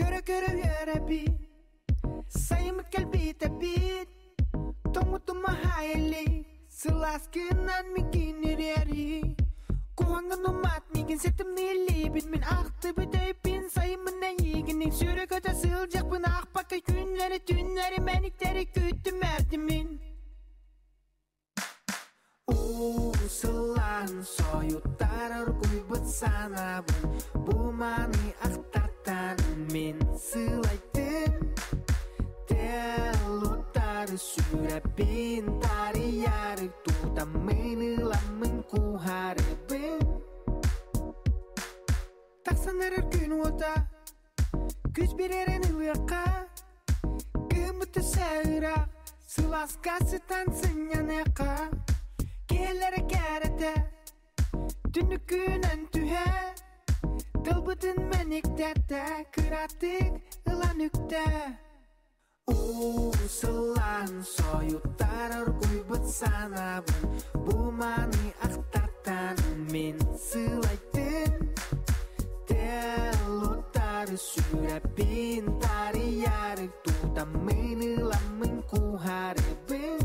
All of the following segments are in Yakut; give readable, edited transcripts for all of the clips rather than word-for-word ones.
Көрө-көрө үөрэбин Сайыммыт кэлбитэ бит Тоҥмутум аһаайылли Сылааскынан миигин ириэри Куһаҥҥын умат миигин ситимнииллиибин Мин ахтыбыт өйбүн сайыммын эйиигин Сүрэ көтө сылдьахпын аахпакка күннэри түннэри мэниктэри күүттүм эрдим мин Уу сылаан сойуттар оргуйбут санаабын Бу маны ахтартан мин сылайдым Телуттары сүрэппин тарыйары Тутаммын ыламмын куһарыбын Тахсан эрэр күн уота Күс биэрэрин ылыахха Кыыммыт өссө ыраах Сылааска сытан сынньаныахха Киһилэрэ кэрэтэ Түннүккүнэн түһэ Тылбытын мэниктэтэ Кыратык ылан үктэ Уу сылаан сойуттар оргуйбут санаабын Бу маны ахтартан мин сылайдым Телуттары сүрэппин тарыйары Тутаммын ыламмын куһарыбын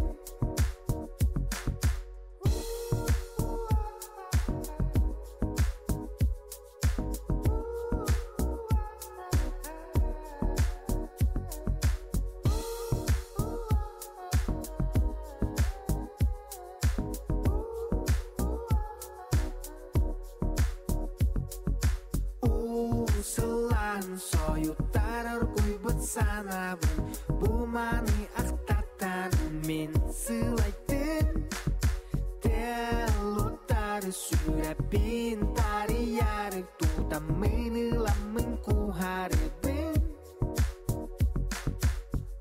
Уу сылаан сойуттар оргуйбут санаабын Бу маны ахтартан мин сылайдым Телуттары сүрэппин тарыйары Тутаммын ыламмын куһарыбын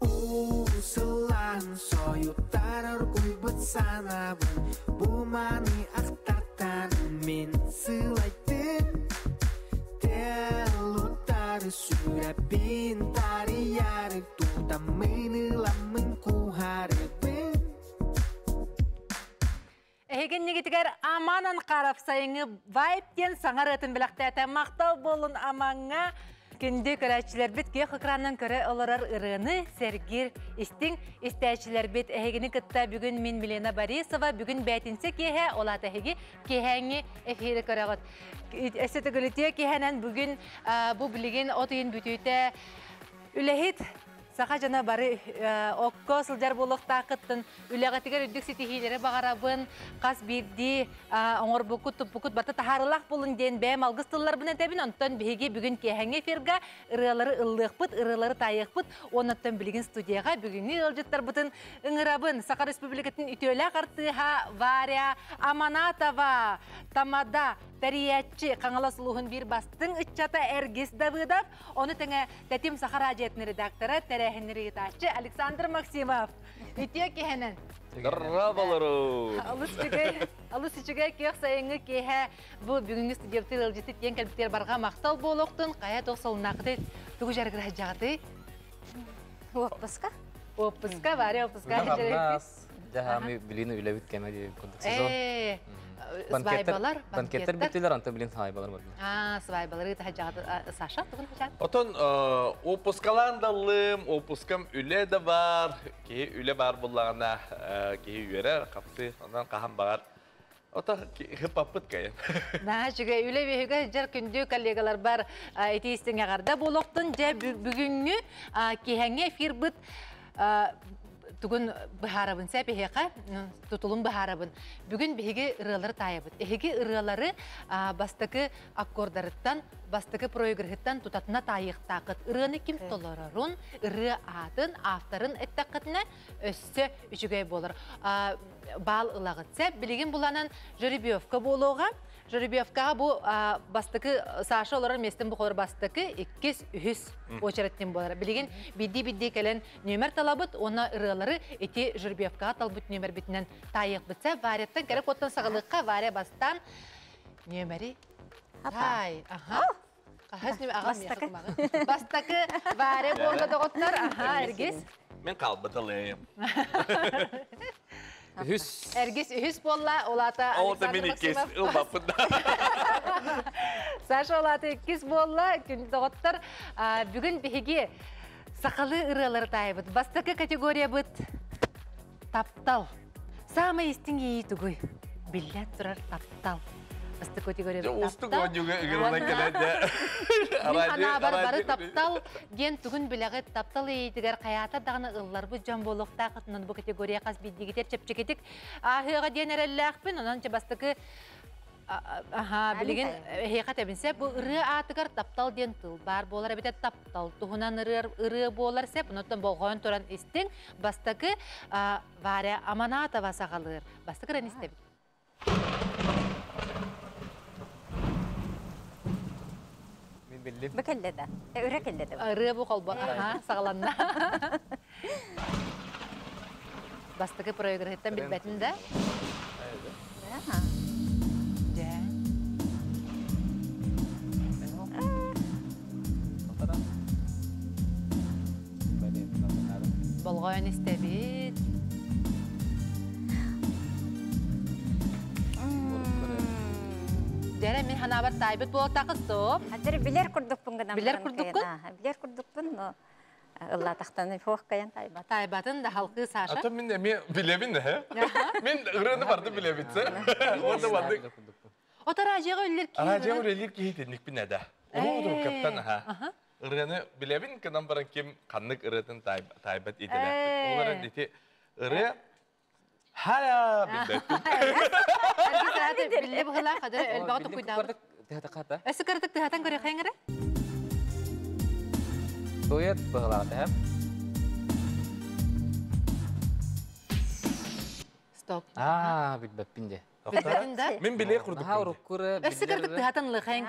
Уу сылаан сойуттар оргуйбут санаабын Бу маны ахтартан мин сылайдым Телуттары сүрэппин тарыйары Тутаммын ыламмын куһарыбын Эһигиннигитигэр Аман Анкаров сайыҥҥы вайп диэн саҥа ырыатын бэлэхтээтэ. Махтал буолун Амаҥҥа. Күндү көрөөччүлэрбит күөх экранынан көрө олорор ырыаны сэргиир истиҥ истээччилэрбит эһигини кытта бүгүн мин Милена Борисова бүгүн бээтинсэ киэһэ ол аата эһиги киэһээҥҥи эфири көрөҕүт. Өссө төгүлүтүө киэһэнэн бүгүн бу билигин от ыйын бүтүүтэ үлэһит Саха дьоно бары окко сылдьар буолуохтааххыттан үлэҕитигэр үрдүк ситиһиилэри баҕарабын, хас биирдии оҥорбуккут, туппуккут барыта таһаарыылаах буолун диэн бэйэм алгыс тылларбын этэбин. Онтон биһиги бүгүн киэһэҥҥи эфирга ырыалары ыллыахпыт, ырыалары таайыахпыт. Уоннаттан билигин студияҕа бүгүҥҥү ыалдьыттарбытын ыҥырабын. Саха Республикатын үтүөлээх артыыһа Варя Аманатова, Тамада, тэрийээччи, Хаҥалас улууһун биир бастыҥ ыччата Эргис Давыдов, ону тэҥэ Тэтим Саха радиотын редактора, тэрээһиннэри ыытааччы Александр Максимов. Үтүө киһинэн. Здраволору! Алыс үчүгэй, алыс үчүгэй күөх сайыҥҥы киэһэ бу бүгүҥҥү студиябытыгар ыалдьыты тиэн кэлбитигэр барҕа махтал буолуохтун. Хайа туох солуннаахытый? Тугу дьарыгыраһыдьаҕытый? Уоппуска. Уоппуска, Варя уоппуска. Хамнас, дьаһаамы билин үлэбит кэмэ диэн курдук сезон. Свайбалар, банкеттар бүттүлэр, онтон билин свайбалар бардылар. А, свайбалары Саша, тугун хачаат? Отон опускалаан даллым, опускам үлэ да бар, киһи үлэ бар буллаҕына киһи үөрэр, хапсы, онон хаһан баҕар Ото хыппаппыт кайын. Наһаа үчүгэй үлэ үөһүгэр дьэр күндү коллегаларбар ити истиҥ эҕэрдэ буолуохтун. Дьэ бүгүҥҥү киэһэҥҥи эфирбыт тугун быһаарабын сэп эһиэхэ тутулун быһаарабын. Бүгүн биһиги ырыалары таайабыт. Эһиги ырыалары бастакы аккордарыттан, бастакы проигрыһыттан тутатына таайыахтааххыт. Ырыаны ким толорорун, ырыа аатын, авторын эттэххитинэ өссө үчүгэй буолар. Баал ылаҕыт. Сэп билигин буланан жеребьевка буолуоҕа. Жеребьевкаҕа бу бастакы Саша олорор миэстэн бу холор бастакы, иккис, үһүс очередтин буолар. Билигин бидди-бидди кэлэн нүөмэр талабыт уонна ырыалары ити жеребьевкаҕа талбыт нүөмэрбитинэн таайыахпыт. Сэ Варяттан кэрэ куоттан саҕалыахха Варя бастаан нүөмэри таай. Аха. Хаһыс нүөмэр аҕам Бастакы. Бастакы Варя буолла доҕоттор. Аха, Эргис. Мен қалбытылым. Үһүс. Эргис үһүс буолла. Ол аата Ол да Александр мен иккис Максимов. ылбаппын да. Саша олаты иккис буолла. Күн доҕоттор, бүгүн биһиги сахалыы ырыалары таайбыт. Бастакы категориябыт таптал. Самый истиҥ иэйии тугуй? Биллэн турар таптал. Бастакы категориябыт Устук оонньууга ыгырынан кэлэн Мин санаабар бары таптал диэн тугун билэҕит, таптал иэйиитигэр хайаата даҕаны ылларбыт дьон буолуохтаахытынан бу категория хас биирдиигитэр чэпчэкитик ааһыаҕа диэн эрэллээхпин. Онон бастакы Аха, билигин эһиэхэ тэбинсэ бу ырыа аатыгар таптал диэн тыл баар буолар эбэтэр таптал туһунан ырыа ырыа буолар сеп. Онуттан болҕойон туран истиҥ. Бастакы Варя Аманатова саҕалыыр. Бастакы ырыаны истэбит. Мин биллим. Бу кэллэ да. Өрө кэллэ да. Ырыа бу холбо аха саҕаланна. Бастакы проигрыһыттан билбэтин да. Дьэ. Болҕойон истэбит. Дьэрэ мин ханаабар таайбыт буолтахы стоп. Хадыр билэр курдукпун гынан Билэр курдуккун? Билэр курдукпун, но ыллаатахтан фох кайан тайбат. Тайбатын да халкы Саша. Ата мин эми билебин э. Мин ырыаны барды билебитсе. Онда барды. Ото радиоға үллер киһи. Радиоға үллер киһи тинникпин эдэ. Улуу каптан аха. Ырыаны билебин кынан баран ким ханнык ырыатын тайбат иделээхпин. Ол эрэн ити ырыа Хая билбэппин. Билле быһылаах хадыр элбэҕи тукуйдаабыт. Тыһата Өссө кырдык тыһатан көрүөххэ эрэ. Дуэт быһылаах тэһэм. Стоп. Аа, билбэппин де. Билбэтин да? Мин биле курдук. Наһаа уруккуры Өссө кырдык тыһатан лыхаң.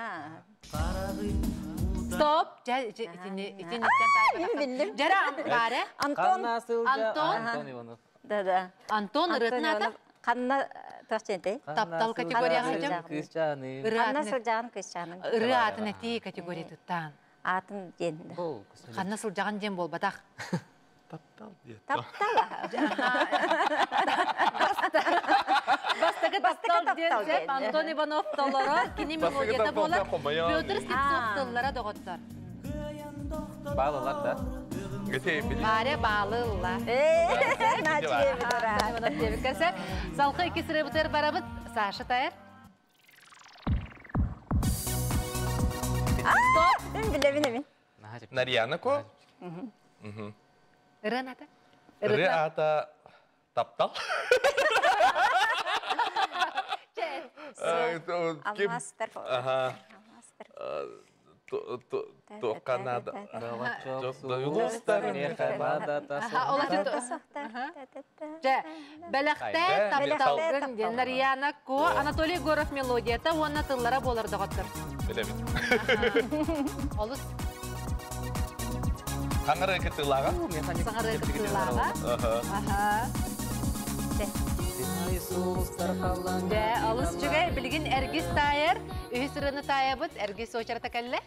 Стоп. Жа итини итиниттен Мин биллим. Жара баара. Антон. Антон. Антон Иванов. Да, да. Антон ырыатын ата. Ханна тохченте? Таптал категорияға жам. Кыысчааны. Ханна сылдьаҕын кыысчааным. Ырыа атын этии категориятыттан. Атын диэн. Ханна сылдьаҕын диэн буолбатах. Таптал диэн. Таптал. Бастакы таптал диэн сеп Антон Иванов толорор, кини мелодията буолар. Петр Слепцов тыллара доҕоттор. Баалылар да. Варя баалылла. Салхы икки сырыбытыр барабыт Саша Тайр. Стоп! Билебин эбин. Нарьяна ко? Ырыан ата? Ырыа ата таптал. Алмастар. Ага. Канада. Бэлэхтэ тапталгын диэн Нарьяна Ко Анатолий Егоров мелодията уонна тыллара буолар доҕоттор. Билэбит. Олус Хаңары кытылаға? Саңары кытылаға. Аха. Дэ, олус үчүгэй билигин Эргис таайар, үһүс ырыаны таайабыт, Эргис очарата кэллэ.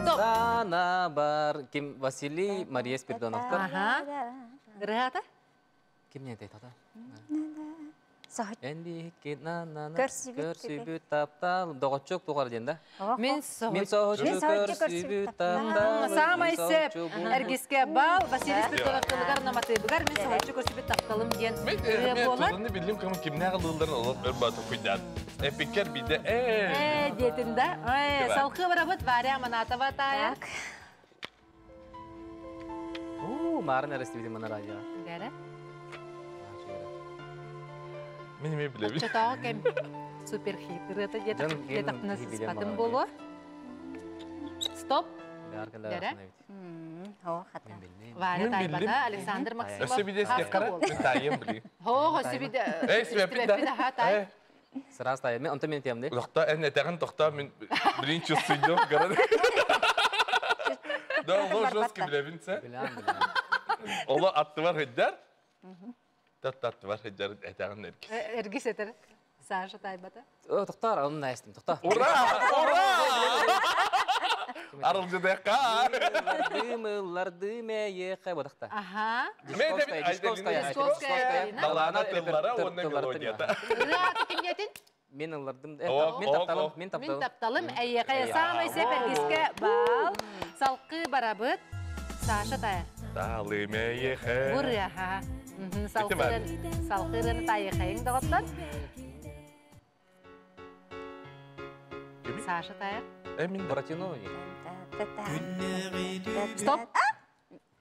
Стоп. Сана бар ким Василий Мария Спиридоновтар. Аха. Ырыата? Ким не тата? Соһут. Энди на на на Көрсүбүт көрсүбүт таптал доҕоччук тугар диэн да. Мин Мин соһут. соһуччу Мин соһуччу көрсүбүт көрсүбүт таптал. Саамай сеп Эргиске бал Василий Спиридонов тылыгар наматыыбыгар мин соһуччу көрсүбүт тапталым диэн ырыа Мен буолар. тылыны биллим кым кимнәгә лылдарын олып бер баты куйдан. Эпикер биде э. Э, диэтин да. Э, салхы барабыт Варя Аманатова таайар. Так. Уу, марын әрестибитин мана радио. Дәрі. Мин ми билебин. Оччотооҕу кэм суперхит ырыата Дьон диэтахпына киһи билэн сыспатым баҕар. буолуо. Стоп. Дәрі. О, хата. Мен билим. Варя Мин билдим. Тайбата, Александр Максимов. Өссө биде хаска стекара буолла. мен тайым били. Хо, өссө биде. Эй, свепит да. Аха, тай. Сразу тайым. Мен онто мен тиямды. Тохта, эн этеген тохта мен билин чувствую гарады. Да, оло жестко билебин сен. Билем, билем. Оло атты бар хыджар. Тат атты бар хыджар этеген эргис. Эргис этер. Саша Тайбата. О, тоқтар, onun да естим. Тоқта. Ура! Ура! Арылдьыдыахха. Ыллардым, ыллардым эйиэхэ бодахта. Аха. Дьячковская, Дьячковская, Дьячковская. Далаана тыллара уонна мелодията. Ырыа кимнетин? Мен ыллардым. Мин тапталым, мин тапталым. Мин тапталым эйиэхэ саамай сеп эргискэ баал. Салкыы барабыт. Саша тайар. Таалым эйиэхэ. Бу ырыа, ха. Салкырын, салкырын тайыхайың доҕоттор. Саша тайар. Э, мин Буратино. Стоп.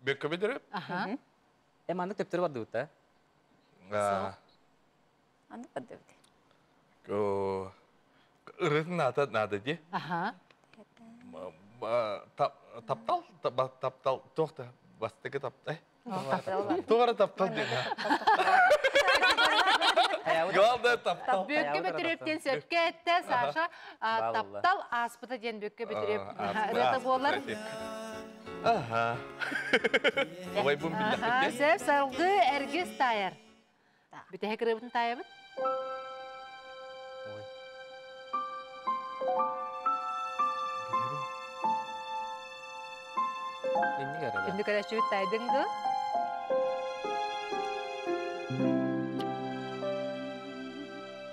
Бөккө бедереп. Аха. Э, маннык төптөрү бардыбыт да. Маннык бардыбыт. Ырытын ата надо ди. Аха. Таптал, таптал, туох бастакы таптал. Тугара таптал диэн. Главное таптал. Бүөккө Бөтүрүөптен сөпкө этте Саша таптал ааспыта диэн Бүөккө Бөтүрүөп ырыата буолар. Аха. Ой, бу биллэхпит. Сөп салгыы эргис таайар. Бүтэһик ырыабытын таайабыт. Ой. Инник эрэ. Күндү көрөөччүбүт таайдыҥ дуо?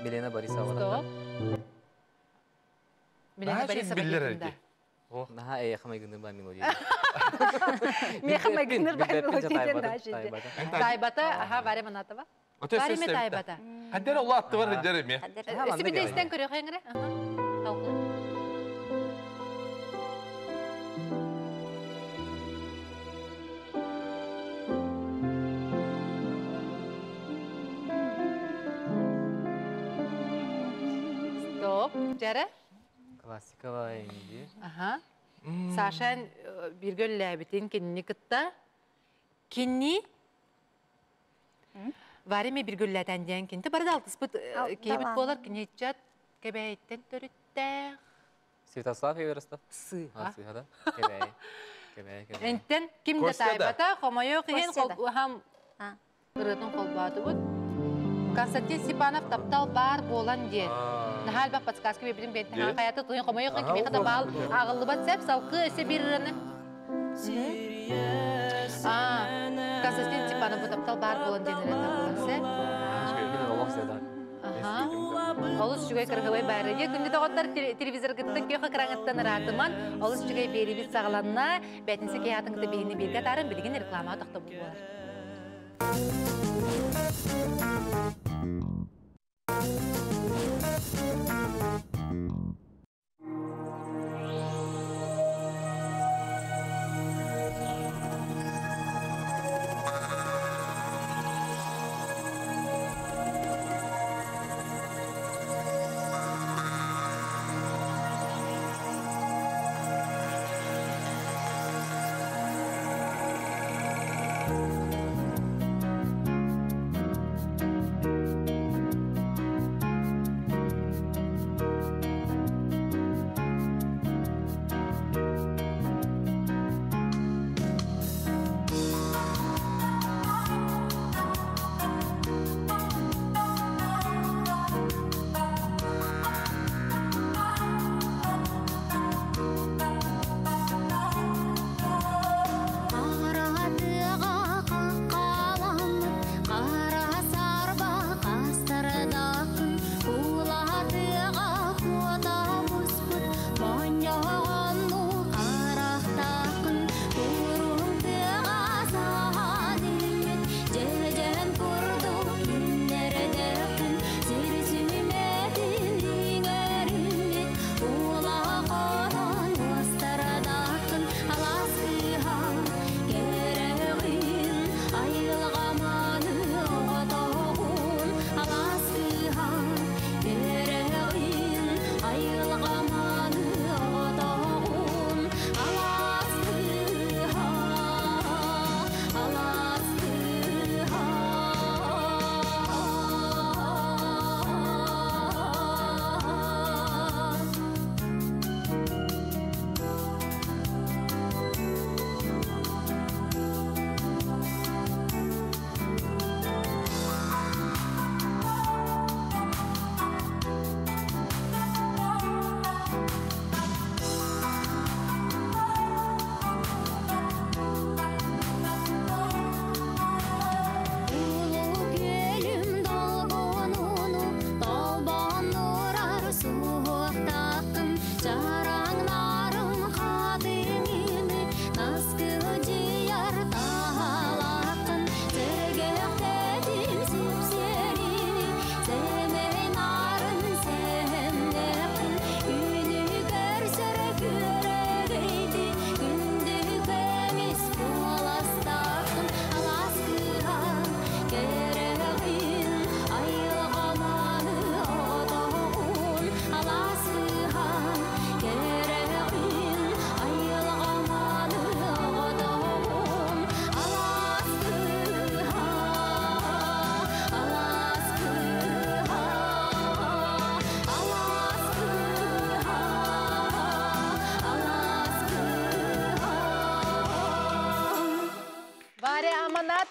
Милена Борисова. Стоп. Милена Борисова биллэр диэтин да. Наһаа эйиэхэ майгынныр баа мелодия. Миэхэ майгынныр баа мелодия диэн наһаа Тайбата, аха, Варя Манатова. Варя ме тайбата. Хаддер Алла аттыбар хаддер эме. Сибите истен көрөхөңре. Стоп. Жара? Классикала инди. Аха. Сашан биргөлләбитин кинини кытта. Кинни Вариме биргөлләтән диэн кинти бары да алтыспыт кейбит болар киничат кебәйттен төрүттәэх. Святослав Эверостов. Сыха. Сыха да. Кебәй. Кебәй, кебәй. Энтен ким да тайбата, хомойо киһин хам ырытын холбаатыбыт. Константин Степанов таптал бар болан диэн. Нахал бак подсказка бибилин бентен хаята туйын хомойо киһин кимиэхэ да баал ааҕыллыбат сеп салкы өсө бир ырыны. Константин Степанов бу таптал бар болан диэн ырыта болар сеп. Олус үчүгэй кыргыбай бары. Күндү доҕоттор телевизоргыттан көхө экраҥыттан ыраатыман олус үчүгэй биэрибит саҕаланна. Бэтинсе киһи кытта биһини бииргэ атааран билигин реклама тохтобул буолар.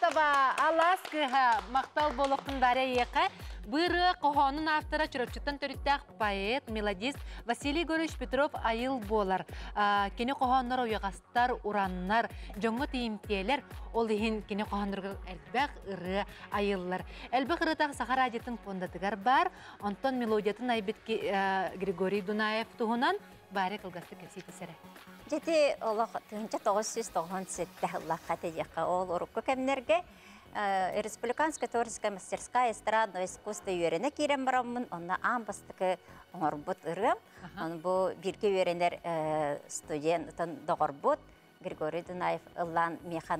Аманатова Алаас кыыһа махтал буолуохтун Дарья эйиэхэ. Бу ырыа хоһоонун автора Чурапчыттан төрүттээх поэт, мелодист Василий Егорович Петров айыл буолар. Кини хоһооннор уйаҕастар, ураннар, дьоҥҥо тиийимтиэлэр, ол иһин кини хоһоонноругар элбэх ырыа айыллар. Элбэх ырыатах Саха радиотын фондатыгар баар. Онтон мелодиятын айбыт Григорий Дунаев туһунан Варя кылгастык кэпсии түсэрэ. Дьити олох 1997 сыллаахха диэххэ ол урукку кэмнэргэ Республиканская творческая мастерская эстрадного искусства үөрэнэ киирэн бараммын, онно аан бастакы оҥорбут ырыам. Оны бу бииргэ үөрэнэр студент доҕорбут Григорий Дунаев ыллаан миэхэ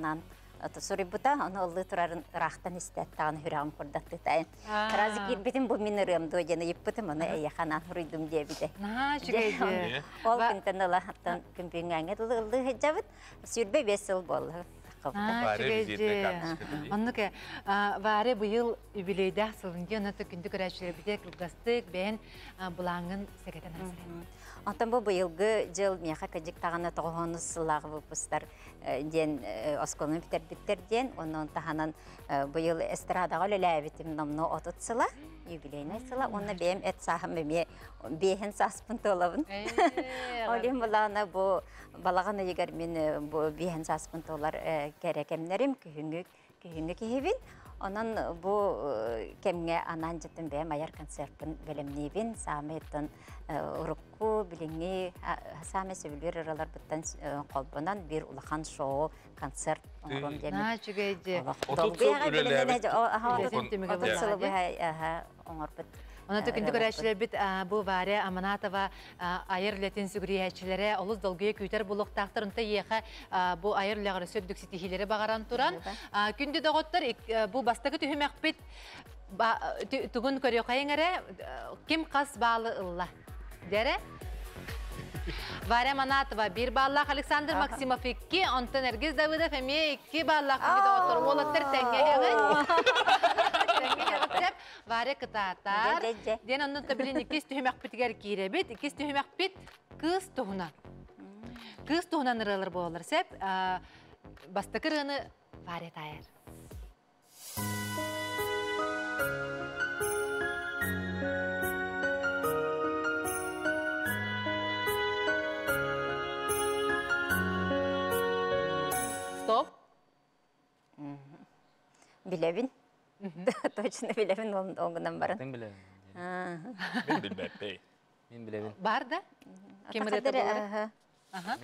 суруйбута, ону ыллыы турарын ыраахтан истээт даҕаны сүрэҕим курдаттытайын. Разы киирбитим бу мин ырыам дуо диэн ыйыппытым, ону эйиэхэ анаан суруйдум диэбитэ. Наһаа үчүгэй. Ол күнтэн ыла оттон күн дылы ыллыы сылдьабыт. 25 сыл буолла. Оннук Варя быйыл юбилейдаах сылын дии, онно күндү көрөөччүлэрбитигэр кылгастык бэйэн былааҥҥын сэгэтэн аасар. Онтон бу быйылгы дьыл миэхэ кыдьык даҕаны тоҕоһоонус сыллааҕы выпустар диэн оскуоланы бүтэрбиттэр диэн, онон таһынан быйыл эстрадаҕа үлэлээбитим номнуо 30 сыла, юбилейнай сыла, уонна бэйэм эт сааһым эмиэ биэһин сааспын туолабын. Ол иһин былаана бу балаҕан ыйыгар мин бу биэһин сааспын туолар кэрэ кэмнэрим күһүҥҥү күһүҥҥү киһибин. Онон бу кэмҥэ анаан дьиттэн бэйэм айар концертпын бэлэмниибин. Саамай урукку, билиҥҥи саамай сөбүлүүр ырыаларбыттан холбонон биир улахан шоу концерт оҥорон диэммин. Наһаа үчүгэй дии. 30 сыл үлэлээбит. 30 сылы быһа оҥорбут. Онон күндү көрөөччүлэрбит бу Варя Аманатова айар үлэтин сүгүрүйээччилэрэ олус долгуйа күүтэр буолуохтаахтар. Онто иэхэ бу айар үлэҕэр өссө үрдүк ситиһиилэри баҕаран туран. Күндү доҕоттор, бу бастакы түһүмэхпит тугун көрүөхайыҥ эрэ, ким хас баалы ылла? Дэрэ? Варя Манатова биир баллаах, Александр Максимов икки, онтон Эргиз Давыдов эмиэ икки баллаах күндү доҕоттор. Уолаттар тэҥҥэ Тэҥҥэ Варя кытаатар. Диэн оннун билин иккис түһүмэхпитигэр киирэбит. Иккис түһүмэхпит кыыс туһунан. Кыыс туһунан ырыалар буолалар. Сеп, бастакы ырыаны Варя таайар. Стоп. Билэбин. Точно билэбин ол гынан баран. Мен билэбин. Мен билбэппей. Мен билэбин. Бар да? Ким ырыата буолар? Аха.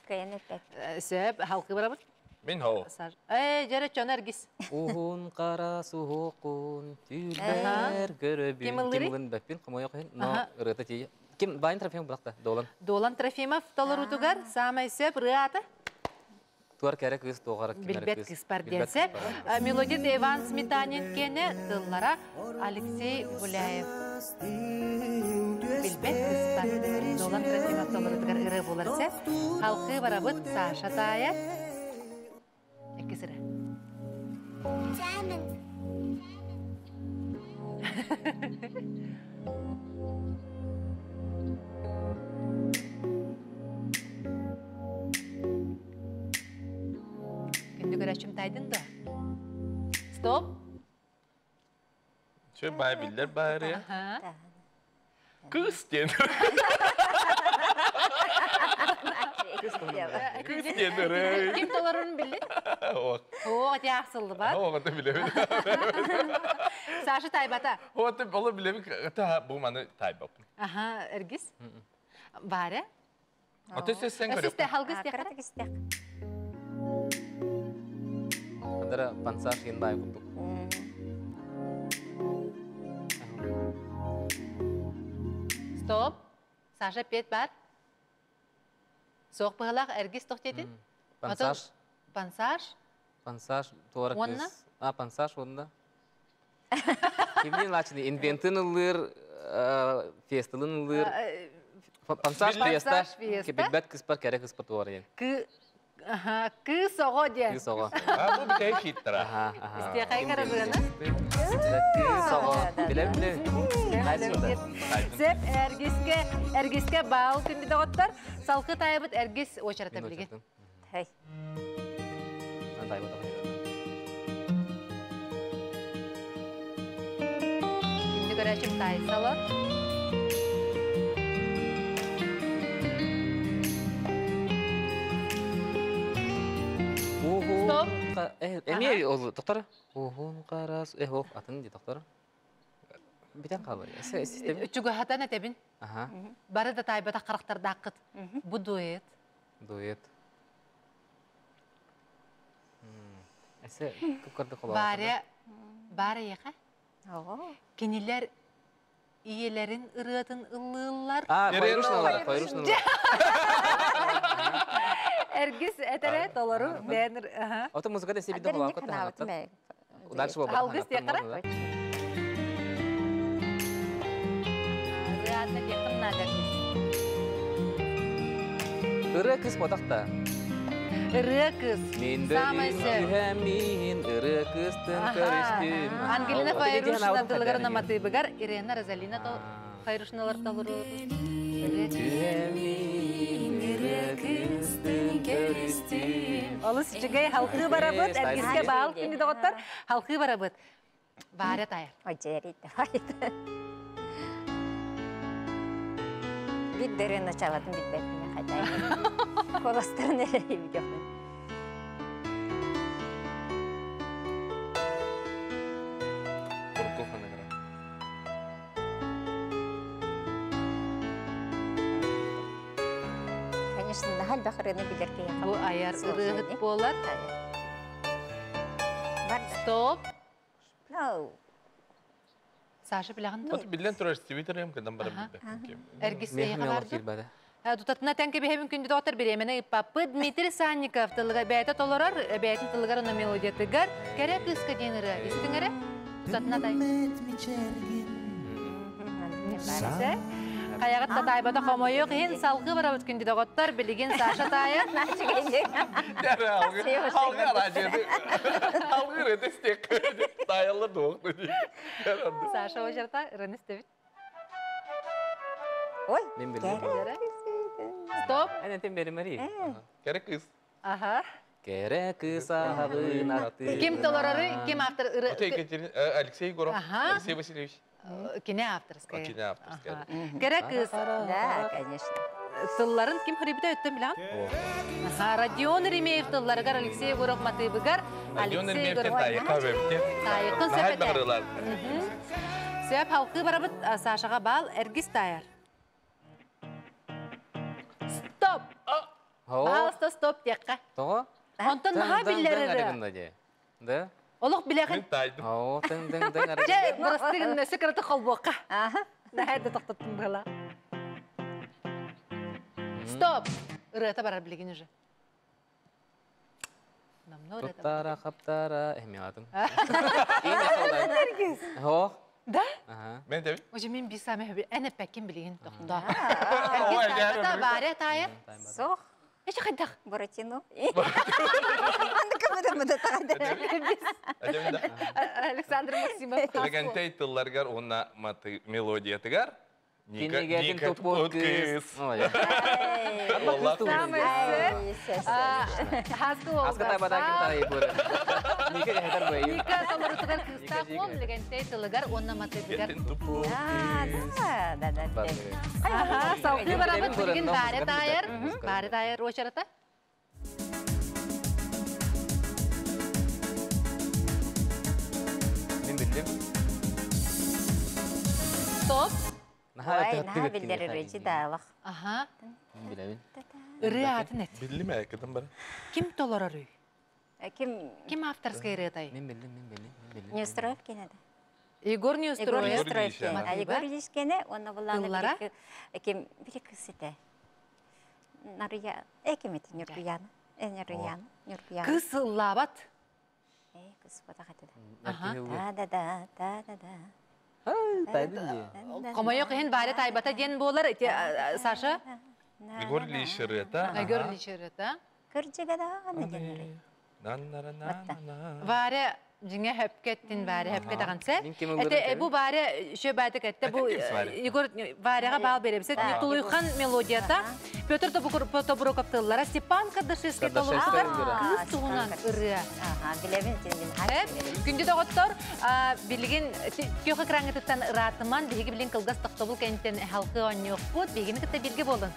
Кыйан эппэт. Сөп, халкы барабыт. Мин хоо. Э, жара чон эргис. Уһун қара суһуқун түүрбэр көрөбүн. Ким ыллырый? Ким бэппин, хомойох иһин, но ырыата тиийэ. Ким Байн Трофимов булакта, Долан. Долан Трофимов толорутугар самай сөп ырыата Туар кэрэ кыыс туоҕара Билбэт кыыспар диэн сөп. Мелодия Иван Сметанин киэнэ, тыллара Алексей Гуляев. Билбэт кыыспар Долан Трофимов толорутугар ырыа буолар сөп. Халкы барабыт Саша таайар. Икки сыра. Чамын. Күндү көрөөччүм тайдын да. Стоп. Чө бай биллер баары. Кыз диэн. Кыз диэн. Ким толорун биллин? О, тяхсылды бар. О, это билебин. Саша тайбата. О, это олы билебин. Это бу маны тайбаппын. Аха, Эргиз. Варя. Аты сен көрөп. Систе халгыс тяхара. Андара пансаш ен бай курдук. Стоп. Саша пет бар. Соқ пығылақ Эргиз тоқтетин? Пансаш. Пансаш? Пансаш туара Онна? кыз. А, пансаш онна. Кимнин лачыны инвентин ылыр, фестылын ылыр. Пансаш феста. Пансаш феста. Билбэт кыспар кэрэ кыспар туара ен. Кы... Аха, кы соҕо диэн. Кыз оҕо. А, бу битэ хиттара. Аха, аха. Истиэхэй карабыны. Кыз оҕо. Билем билем. Сеп Эргиске, Эргиске баал күндү доҕоттор. Салкы таайбыт Эргис очарата билигин. Хей. көрәчім тайсалар. Стоп. Эми ол доктор. Уһун карас, э ох атын ди доктор. Битен калыр. Систем. Чугахатан этебин. Аха. Бары да тайбата характардакыт. Бу дуэт. Дуэт. Эсе кукарды кола. Бары бары яха. Ого. Кинилер иелерин ырыатын ыллыыллар. А, Файрушналар, Файрушналар. Эргис этере толору бэнер. Аха. Ото музыкада себиде Адер кола не кот канават мэ. Дальше болбат. Алгыс тиякара? Ырыатна тиякын надо эргис. Ыры кыз ботакта. Ырыа кыз. Мен Самый сеп. Мин ыры кызтын Аха. көрүштүм. Ангелина Файрушина тылыгар наматыбыгар Ирена Розалина то Файрушиналар толору. Мин ыры кызтын көрүштүм. Олус үчүгэй халкы барабыт, Э, эргиске баал күнгү доҕоттор, халкы барабыт. Бааря тайар. Очерит. Бит дөрен началатын бит бет хайдай. Коластарын эле видео. Курков анагра. Конечно, нахал бахырыны билер ки. Бу аяр ырыгыт болар. Бар. Стоп. No. Саша билягын От билен турар Твиттерем кадан барып билбеппин. Эргис Мен эйха барды. кирбаде. Тутатына тәнке бихебин күндү доктор биремене ыппаппы Дмитрий Санников тылыга бәйте толорор, бәйтин тылыгар она мелодиятыгар. Кәрә кыска деныры. Истиңере? Тутатына тай. Се? Каягат татайбата хомойук хин салгы барабыт күндү доктор билигин Саша тая. Алгы алгы аражы. Алгы ретестек. Таялы доқ. Саша ожарта ырын истебит. Ой. Мен билдим. Стоп. Әнә тем беримери. Керек кыз. Аха. Керек кыз агын аты. Ким толорору, ким автор ыры? Ото Екатерина Алексей Егоров. Ага. Алексей Васильевич. Кине авторская. Кине авторская. Кәрә кыз Да, конечно. тылларын ким хрибите өттөн билам? Аха, Родион Ремеев тылларыгар Алексей Егоров матыбыгар Родион Алексей Ремеевтен Егоров. тайыка бепте. Тайыкын Нахайт сөпете. багырылар. Сөп халкы барабыт Сашаға бал Эргис таяр. Стоп! Пожалуйста, стоп текка. Того? Онтон наха биллерiri. Да? Олох билэхин. Мен тайдым. О, тың тың тың Же, бырастыгын нөсі кыраты холбуаққа. Аха. Нәһәрді тоқтаттым бұла. Стоп! Ырыата барар билигин уже. Намно ырыата барар. Туттара, хаптара, эми атын. Хо? Да? Аха. Мен де Уже мен bir same höbü en epekkin bilигин тоқта. Ой, Эргис дәрі тайбата баря тайыр. Сох. Эче хайдах. Буратино. Анда кымыда мыда тагада. Әдемді. Александр Максимов. Легентай тылларгар онна маты мелодиятыгар. Кинегетин тупот кыз. Самый Хаскы Аска тайбата ким тарай бура. Ника хатар бай. Ника толорутугар кыста ком легентай тылыгар онна матыгар. Да, да, да. Аха, салкы барабыт билигин баря тайыр. Баря тайыр очарата. Мен билдим. Стоп. Ой, наха билдер речи да, лах. Аха. Мен билебин. Ырыа атын эт. Билли ме кыдым бар. Ким толорору? Ким Ким авторская ырыатай? Мен билдим, мен билдим, мен билдим. не устроевкина да? Егор Егор Неустроев. Егор Неустроевкина. А Егор Ильичкене, он буланы Тыллара? ким бир кыз эте. Нарыя, э ким эте Нюркуяна. Э Нюркуяна, Нюркуяна. Кыз лабат. Э кыз бота хатыда. Аха. Да, да, да, да, да, да. Тайдын же. Комойок хин баря тайбата ден болар. Эти, Саша. Егор Ильич ырыата. Егор Ильич ырыата. Кыржыга да аны денери. На на на на на. Варя Дьиҥэ хөпкө эттин Варя, хөпкө даҕанса. Эте бу Варя шө баатык этте бу Егор Варяга баал беребисет. Тулуйхан мелодията Петр Тобуроков тыллара Степан Кардашевский толоруутугар кыыс туһунан ырыа. Билэбин Күндү доҕоттор, билигин күөх экраҥҥытыттан ыраатыман, биһиги билин кылгас тохтобул кэнниттэн халкы оонньуохпут, биһигини кытта бииргэ буолун.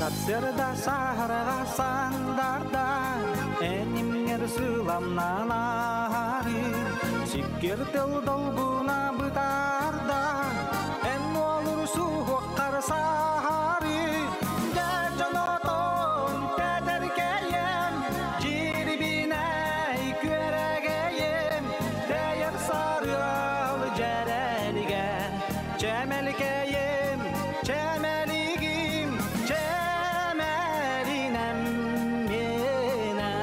Сарсыарда саһарга сандарда Энимҥэр сыламнан аһары Сиккир тыл долгуна бытаарда Эн уолур суһуоххар саһары Дьэ дьонотон тэтэркэйэм Дьирибинэй күөрэгэйим Тэйэр сарыал дьэрэлигэ Чэмэлкэйим, чэмэлигим, чэмэлинэм миэнэ.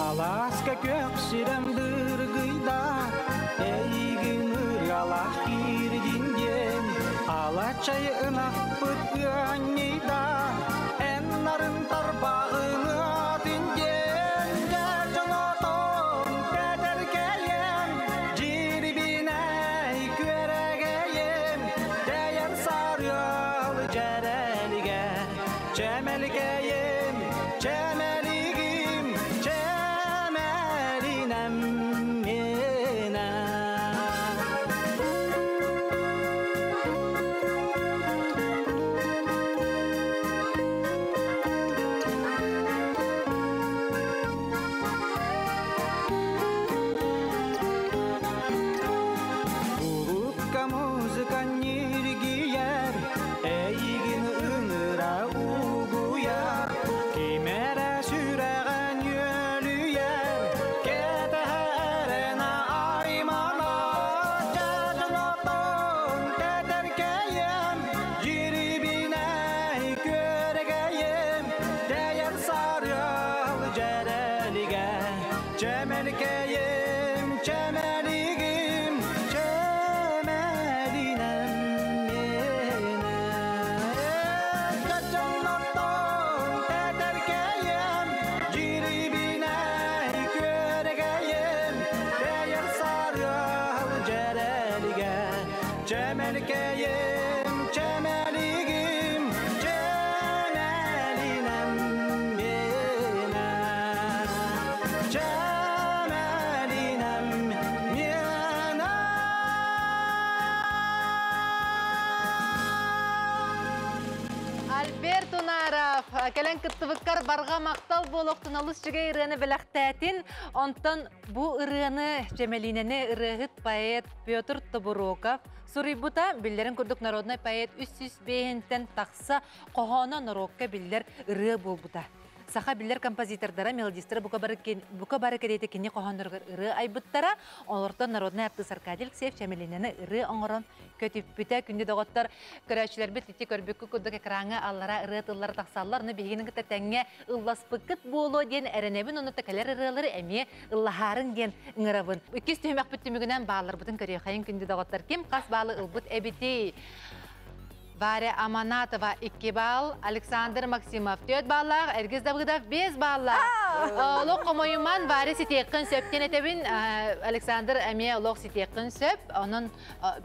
Алааска күөх сирэм дыргыйда, эйигин ырыалаах киирдин диэн, алачай ынахпыт ыанньыйда, эн нарын тарбаҕын атын диэн, дьэ дьонотон тэтэркэйэм, дьирибинэй күөрэгэйэм, тэйэр сарыал дьэрэлигэ, чэмэлкэйим, чэмэлигим, чэмэлинэм миэнэ. Булукка музыка ньиргийэр, эйигин ыҥыра угуйар, ким эрэ сүрэҕэ нүөлүйэр, кэтэһэ эрэнэ аймана, дьадьаҥотон тэтэркэйэм, дьирибинэй күөрэгэйэм, тэйэр сарыал дьэрэлигэ, чэмэлкэйэм, чэмэлигим, чэмэлинэм миэнэ. Дьадьаҥотон тэтэркэйэм, дьирибинэй күөрэгэйэм, тэйэр сарыал дьэрэлигэ, чэмэлкэйэм, чэмэлигим, чэмэлинэм миэнэ. Чэмэлинэм миэнэ. Альберт Унаров, кэлэн кыттыбыккар барҕа махтал буолуохтун олус үчүгэй ырыаны бэлэхтээтин. Онтон бу ырыаны Чэмэлиинэни ырыаһыт поэт Петр Тобуроков суруйбута. Биллэрин курдук народнай поэт 305-тэн тахса хоһооно норуокка биллэр ырыа буолбута. Саха биллэр композитордара, мелодистара бука бары, бука бары кэриэтэ кини хоһоонноругар ырыа айбыттара. Олортон народнай артыыс Аркадий Алексеев Чэмэлиинэни ырыа оҥорон көтүппүтэ. Күндү доҕоттор, көрөөччүлэрбит ити көрбүккүт курдук экраҥҥа аллара ырыа тыллара тахсаллар. Ону биһигини кытта тэҥҥэ ылласпыккыт буолуо диэн эрэнэбин. Онно кэлэр ырыалары эмиэ ыллаһаарын диэн ыҥырабын. Иккис түһүмэхпит түмүгүнэн баалларбытын көрүөххэйин күндү доҕоттор. Ким хас баалы ылбыт эбитий? Варя Аманатова 2 балл, Александр Максимов 4 баллаах, Эргиз Давыдов 5 баллаах. Олох хомойуман Варя ситиэххин сөп диэн этэбин. Александр эмиэ олох ситиэххин сөп. Онон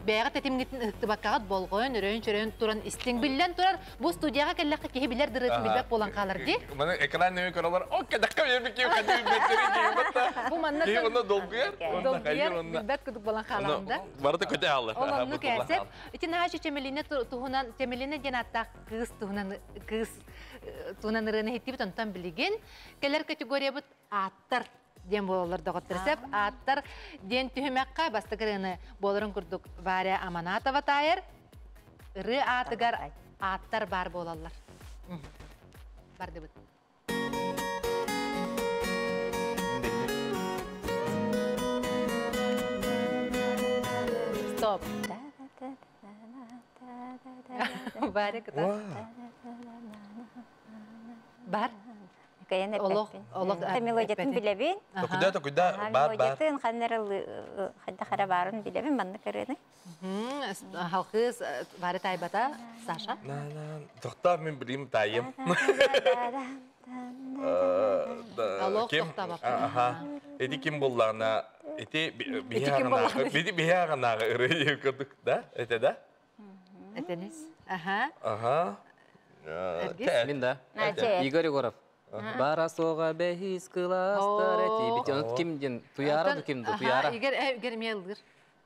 бэйэҕит тэтимҥитин ыһыктыбаккаҕыт болҕойон, өрөйөн-чөрөйөн туран истиҥ. Биллэн турар, бу студияҕа кэллэххэ киһи билэр дырыатын билбэт буолан хаалар дии. Маны экран нөҥүө көрөлөр, о кэдэххэ биэрбит киһи хадыы билбэттэрин киһи батта. Бу манна Киһи онно долгуйар, онно долгуйар, хайыр, онно. билбэт кудук буолан хаалаҕын да. Барыта көтө хаалар. Ол оннук эсеп. Ити наһаа Чэмэлинэ туһунан Чэмэлинэ диэн ааттаах кыыс туһунан кыыс туһунан ырыаны иһиттибит онтон билигин кэлэр категориябыт ааттар диэн буолаллар доҕоттор сеп ааттар диэн түһүмэххэ бастакы ырыаны буоларын курдук Варя Аманатова таайар ырыа аатыгар ааттар баар буолаллар. Бардыбыт. Стоп. Бары кыта. Бар. Кайан Олох, олох Мелодиятын билэбин. Токуйда, токуйда, бар, бар. Мелодиятын ханнары хайда хара барын билэбин манны көрөне. Халкы бары тайбата, Саша. Тоқтар мен билим тайым. Олох тоқтабаппын. Эти ким буллаана, эти биһиаҕанааҕы ырыа курдук да? Это да? Этенис. Аха. Ага. Мин да. Игорь Егоров. Бара соға бәхис кыластар эти. Бит оны ким ден? Туяра ду ким ду? Туяра. Игорь Игорь мелдир.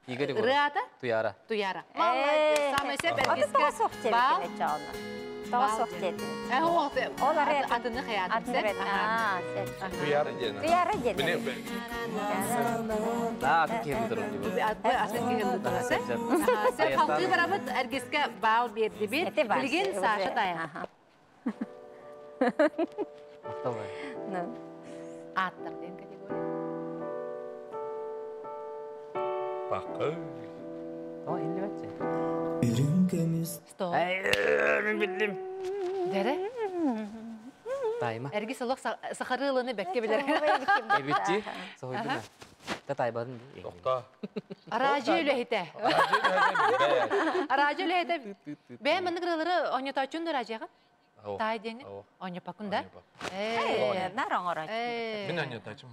Игорь Егоров. Ырыата? Туяра. Туяра. Молодец. Самый сеп эргиске. Бал. Атыны хаятым сеп. Туяра ден. Туяра ден. Да, атын кирди турун. Атын кирди турун. Сеп халкы барабыт эргиске бал берди бит. Билген Саша тая. Аттар ден категория. Бақы. О, инде бәтсе. Стоп. Мен билдим. Дере? Тайма. Эргис олох сахарылыны бәкке билер. Эбитти. Сохойдума. Та тайбадын. Токта. Аражы үлехите. Аражы үлехите. Бәй мындык рылары оньотачун ражыга. Тай деңи. Оньопакун да? Э, нар оңорой. Мен оньотачун.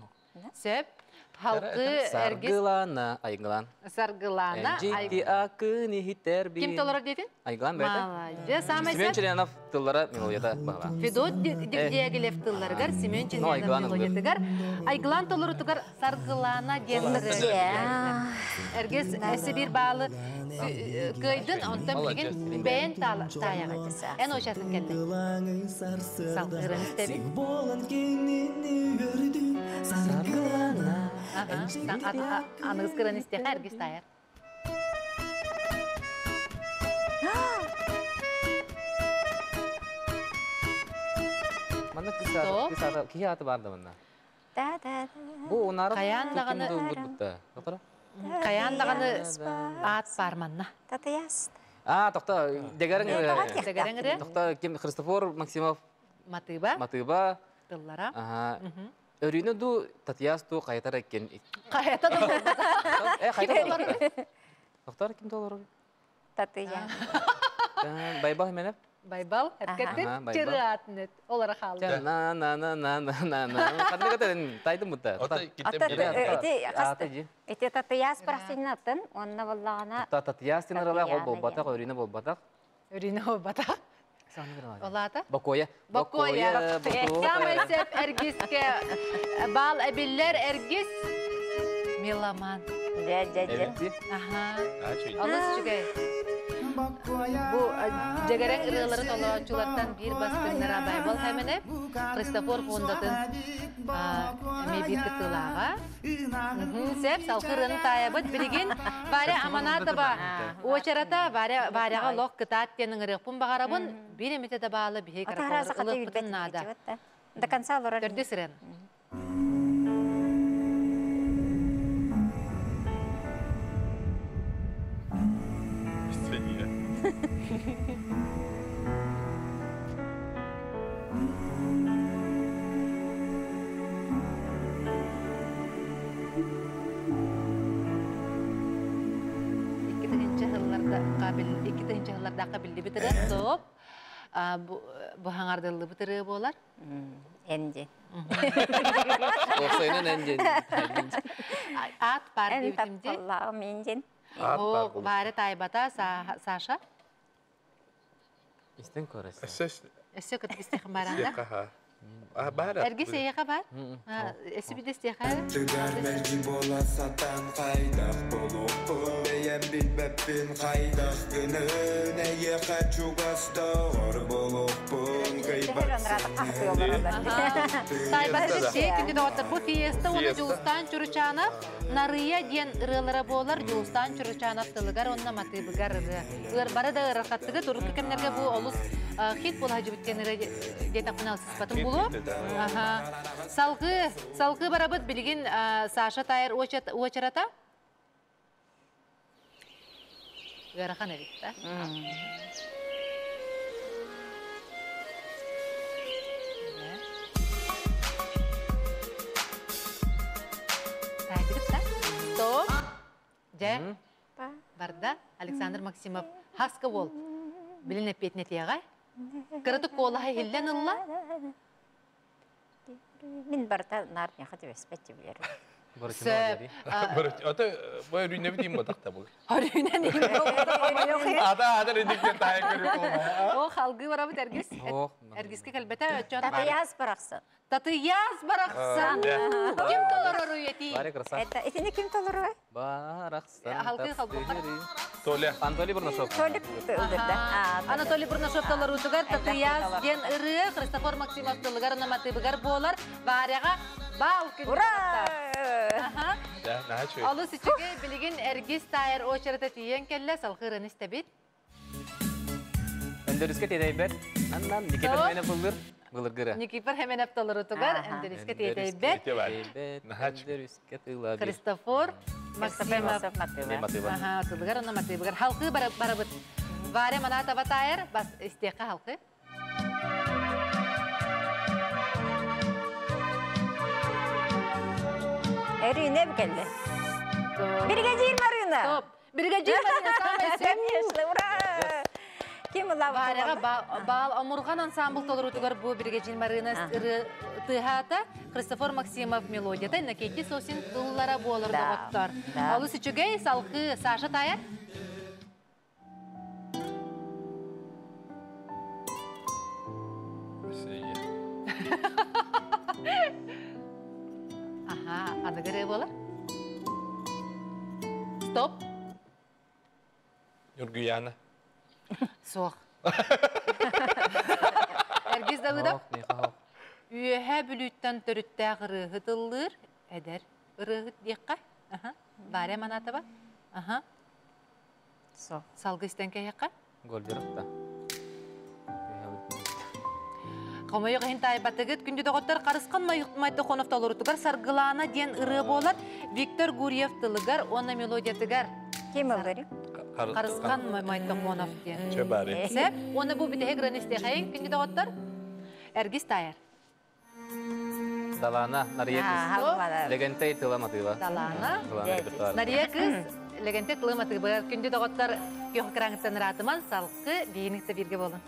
Сеп. Халкы эргис Саргылана, айгылан. Саргылана. Житти акыны хитерби. Ким толорор дейтин? Айгылан бәйті. Молодец. Самый Семен сеп. Челянов тыллара мелодията бағла. Федот Дягилев тылларыгар, Семен Челянов мелодиятыгар, Айгылан толорутугар Саргылана диэн Эргис эссе бир баалы кыйдын, онтон билигин бэйэн тааяга. Эн очасын келди. Салкырын истеби. Аныгыз кырын истеха эргис таяр. Манна кисата, кихи аты барды манна. Да, да, да. Бу унары Каян даганы Каян даганы ат бар манна. Татаяс. А, токта, дегәрен Дегәрен Токта ким Христофор Максимов Матыба. Матыба. Тыллара. Ага. Өрүнө ду Татьяс ду кайтар экен. Кайта да болду. Э, кайтар. Токтор ким доллар? Татыя. Байбал менеп. Байбал, әпкеттен чырыатнет. Олара халды. На на на на на на на. Кандай катен тайдым бутта. Ата Эти татыяс барсынатын, онна боллагана. Татьяс тенерала гол болбатак, өрүнө болбатак. Өрүнө болбатак. Олата? Бакоя. Бакоя. Самый сеп эргиске бал әбиллер эргис меломан. Дә, дә, дә. Аха. Алыс чүгәй. Бу жегерен ырыаларын олоочулартан бир бастыңнара Байбал хәмене Христофор фондатын эме бир кытылаға. Сеп салқырын таябыт билигин Варя Аманатова очарата Варя Варяга лох кытаат тенин ырыппын багарабын бир эмите да баалы бихи караколор нада. До конца лорар. Төрдү сирен. Икки тыһынча хылларда қабилли битирэ топ бу хаңардыллы битирэ болар. Энди. Оксайнан энди. Ат бар Эн дебитимди. тапталлаҕым индин. О, баары тайбата Саша. Истен көрөсүн. Эссе кытып истехин баранда. Эрги сейеха бар. Эсси бидес теха. Тыгар мэлги бола сатан қайдақ болуқпын Бәйәм билбәппин қайдақ гынын Әйе қачугастағыр болуқпын Тайбаты шей күнді доғаттар. Бу фиеста оны Жулстан Чуручанов, Нарыя диен ырылары болар, Жулстан Чуручанов тылыгар, онна матыбыгар ыры. Ыр бары да ырырқаттығы, турукка кемнерге бу олус хит бола жібіткен ыры детақпын алсыз булу. Салгы, салгы барабыт билигин Саша Тайыр очарата. Ыарахан эбит да. Таайдыгыт да? Стоп. Дьэ, барда Александр Максимов хаска бол. Билин эппиэтин этиэҕэ. Кыратык куолаһа иһиллэн ылла. Мин барыта наар миэхэ түбэспэт билэр. Сөп. Ото бу өрүүнэбит им батахта бу. Өрүүнэн им Ата ата редикте таай көрүп. О, халгы барабыт Эргис. Эргиске кэлбэтэ өчөн. Татыяс барахсан. Татыяс барахсан. Ким толорор уйети? Варя красавчик. Это итини ким толорор? Барахсан. Халгы халгы. Толя. Анатолий Бурнашов. Толик ылдырда. Анатолий Бурнашов толорутугар Татыяс диэн ырыа Христофор Максимов тылыгар наматыбыгар буолар. Варяга бал күн. Ура! Да, наһаа Алыс үчүгэй билигин Эргис тайыр очерета тиийэн кэллэ салхырын истэбит. Өндөрүскэ тиэтэйбэт. Аннан Никифор Хеменев былыр. Былыргыра. Никифор Хеменев толорутугар Өндөрүскэ тиэтэйбэт. Өндөрүскэ тыла. Христофор Максимов. Аха, тылыгар онно матыбыгар. Халкы барабыт. Варя Манатова тайыр, бас истиэххэ халкы. Өрүүнэ келді. Бригадир Марина! Стоп. Бригадир Марина самый Конечно, ура! Ким Варяга баал омурган ансамбл толорутугар бу Бригадир Марина тыһаата Христофор Максимов мелодията Иннокентий Сосин тыллара буолар доҕоттор. Олус үчүгэй салхы Саша тайар. Аха, аныгыры болар. Стоп. Нюргуяна. Суох. Эргиз Давыдов. Үөһэ бүлүүттэн төрүттээх ырыаһыт ыллыыр, эдэр ырыаһыт диэххэ. Варя Манатова. Аха. Салгы истэн кэһиэххэ. Гольдеров та. Хомойуох иһин таайбатыгыт күндү доҕоттор Харысхан Майтохонов толорутугар Саргылаана диэн ырыа буолар Виктор Гурьев тылыгар уонна мелодиятыгар. Ким ыллыры? Харысхан Майтохонов диэн. Чө бары. Сеп, уонна бу бүтэһик ырыаны истиэхэйин күндү доҕоттор. Эргис тайар. Далана, Нария кыз. Легентэй тыла матыба. Далана. Нария кыз легентэй тыла матыба. Күндү доҕоттор күөх экраҥыттан ыраатыман салкы бииниктэ бирге болун.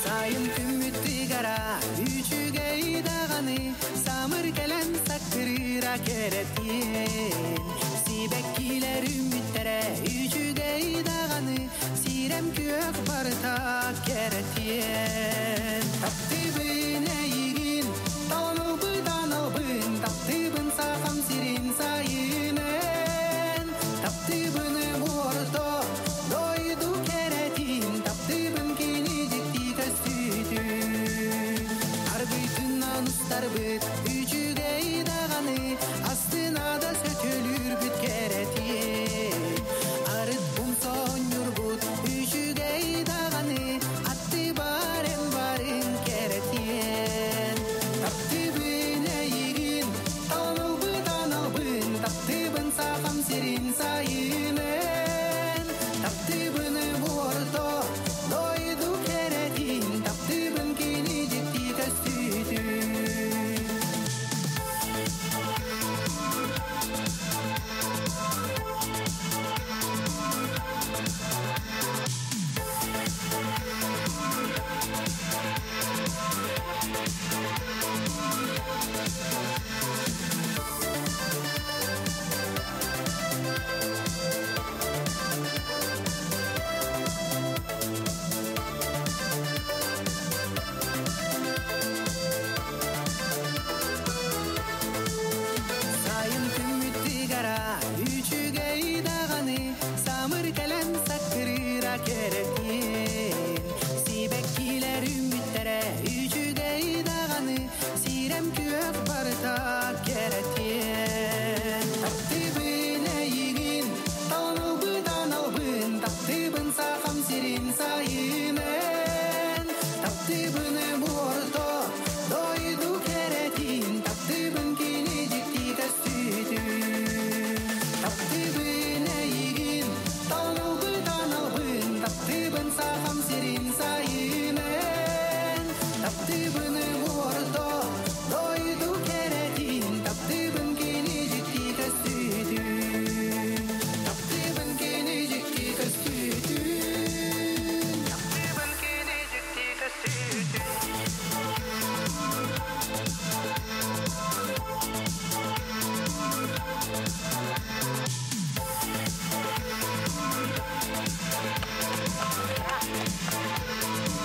Сайын күммүттүгара үчүгэй даганы самыр кэлэн саккырыра керетиэн сибэккилэр үмүттере үчүгэй даганы сирем күөх барыта керетиэн таптыбын эйигин таланылбыдан албын таптыбын сахам сирин сайынын таптыбыным орто дойду керетин таптыбын кини дикти көстүтүн аргыйтынан устарбыт үчүгэй даганы астына да сөтөлүрбүт керетиэн арыт бумсоннюрбут үчүгэй даганы атты барем Таптыыбын орто дойду кэрэтин, таптыыбын кини дьикти көстүүтүн. Таптыыбын кини дьикти көстүүтүн. Таптыыбын кини дьикти көстүүтүн.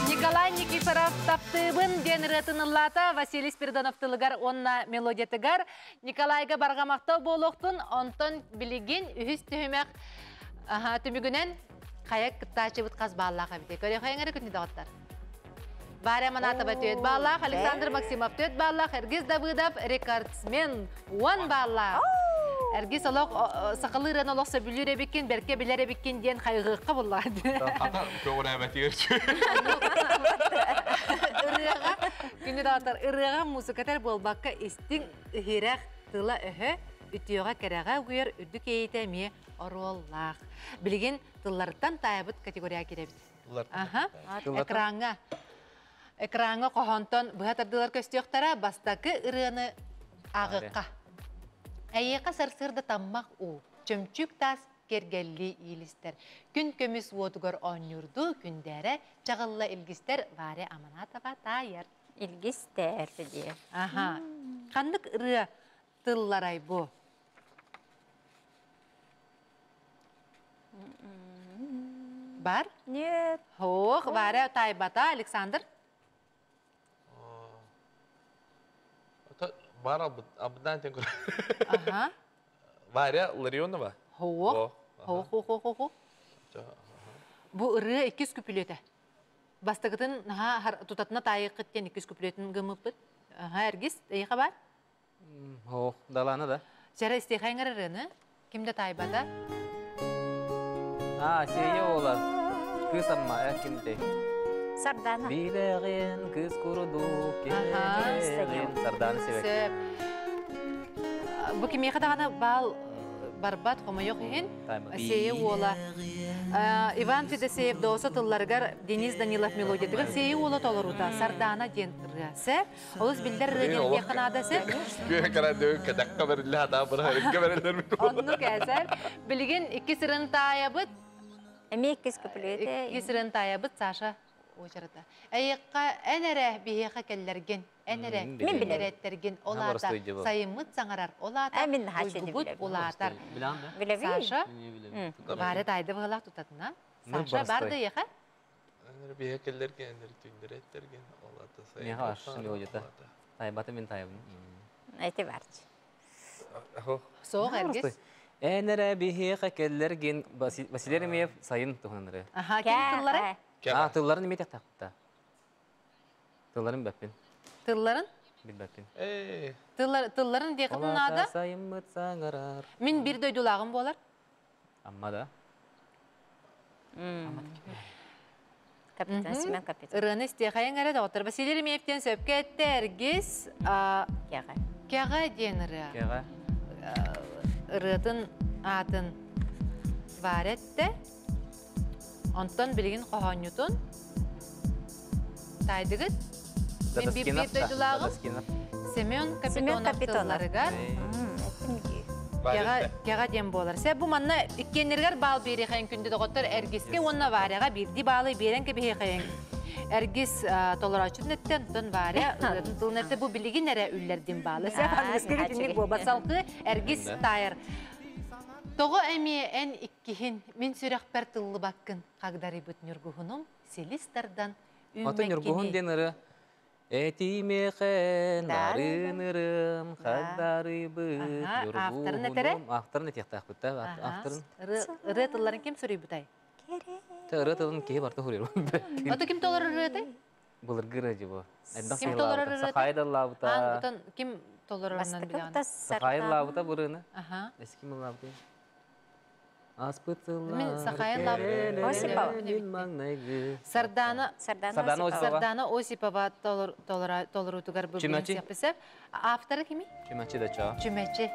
Николай Никифоров таптыыбын диэн ырыатын ыллаата Василий Спиридонов тылыгар уонна мелодиятыгар. Николайга барҕа махтал буолуохтун, онтон билигин үһүс түһүмэх түмүгүнэн хайа кыттааччыбыт хас бааллаах эбитий? Көрүөхайыҥ эрэ күнү доҕоттор. Варя Манатова 4 бааллаах, Александр Максимов 4 бааллаах, Эргиз Давыдов рекордсмен 10 бааллаах. Эргиз олох сахалыы ырыаны олох сөбүлүүр эбиккин, бэркэ билэр эбиккин диэн хайҕыахха булла. Ата көҕүрээбэтигэр Ырыаҕа күнү даҕатар ырыаҕа музыкатар буолбакка истиҥ иһирэх тыла-өһө үтүөҕэ кэрэҕэ угуйар үрдүк иэйиитэ эмиэ оруоллаах. Билигин тылларыттан таайбыт категорияҕа киирэбит. Аха. Экраҥҥа экраҥҥа хоһоонтон быһа тардыылар көстүөхтэрэ бастакы ырыаны ааҕыахха. Эйиэхэ сарсыарда таммах уу, чөмчүүк таас киэргэллии иилистэр. Күн көмүс уотугар оонньуурдуу күндээрэ чаҕылла илгистэр Варя Аманатова таайар. Илгистэр диye. Аха. Ханнык ырыа тылларай бу? Бар? Нет. Хоох, Варя таайбата, Александр? Бар абыдан тен Ага. Варя Ларионова. Хоох. Хоох, хоох, хоох, хоох. Бу ырыа иккис күпүлүөтэ. Бастакытын наһаа тутатына таайыккыт диэн иккис күпүлүөтүн гыммыппыт. Аха, Эргис, эйиэхэ бар? Хоох, далаана да. Сэрэ истиэхэҥ ырыаны. Ким да таайбата. А, сиэйэ уола. Кыыс Амма, кимтэй? Сардана. Билэҕин кыыс курдук киһи Сардана Сибэк. Сөп. Бу кимиэхэ даҕаны баал барбат хомойуох иһин Сиэйэ уола Иван Федосеев доосо тылларыгар Денис Данилов мелодиятыгар Сиэйэ уола толорута Сардана диэн ырыа. Сөп. Олус биллэр ырыа диэн диэххэ наада сөп. Күө карадыы кэтэххэ бэриллэ хатаа быраһарга бэриллэр. Оннук эсэр. Билигин иккис ырын таайабыт. Эмиэ иккис күпүлүөтэ. Иккис ырын таайабыт Саша уочарата. Эйиэххэ эн эрэ биһиэхэ кэллэргин, эн эрэ Мин билэбин. эрэттэргин ол аата сайыммыт саҥарар, ол аата уйгубут улаатар. Билэбин. Саша, Варя таайда быһылаах тутатына. Саша бар да эйиэхэ? Эн эрэ биһиэхэ кэллэргин, эн эрэ түүннэрэттерген, ол аата Миэхэ аш мелодията. Тайбата мин тайбын. Эти барч. Соох Эргис. Эн эрэ биһиэхэ кэллэргин Василий Еремеев сайын туһунан ырыа. Аха, ким тыллары? А, тылларын эмиэ тахтахта. Тылларын бэппин. Тылларын? Билбэппин. Тыллар, тылларын диэхитин наада. Сайыммыт саҥарар. Мин бир дойдулааҕым буолар. Амма да. Капитан Семен Капитан. Ырыаны истиэхэйиҥ эрэ доҕоттор. Василий Еремеев диэн сөпкө этте Эргис. Кэҕэ. Кэҕэ диэн ырыа. Кэҕэ. Ырыатын аатын Варя этте. Онтон билигин хоһоонньутун таайдыгыт. Мин биир дойдулааҕым Семен Капитонов тылларыгар Кэҕэ диэн буолар. Сэ бу манна иккиэннэригэр баал биэриэхэйин күндү доҕоттор Эргиске уонна Варяҕа биирдии баалы биэрэн кэбиһиэхэйин. Эргис толорооччутун эттэн, оттон Варя ырыатын тылын эттэ бу билигин эрэ үллэрдим баалы. Сэ аныгыскы итинник буолбат салгыы Эргис таайар. Тоҕо эмиэ эн иккиһин мин сүрэхпэр тыллыбаккын хагдарыйбыт ньургуһунум силис тардан Ото ньургуһун диэн ырыа Этимэхэ нарын ырым хагдарыйбыт Авторын этэрэ? Авторын этиэхтээхпит да авторын. Ырыа тылларын ким суруйбутай? Ырыа тылын киһи барыта суруйар. Ото ким толорор ырыатай? Былыргы ырыа дьи бу. Ким толорор ырыатай? Сахай лаабыта. Отон ким толорорунан билэҕин? Сахай лаабыта бу ырыаны. Эски ким лаабыта? Аспыт Мин Сахайын Осипова. Сардана Сардана Осипова. Сардана Осипова толоруутугар бу Чүмэчи. Авторы кими? Чүмэчи да чоо. Чүмэчи.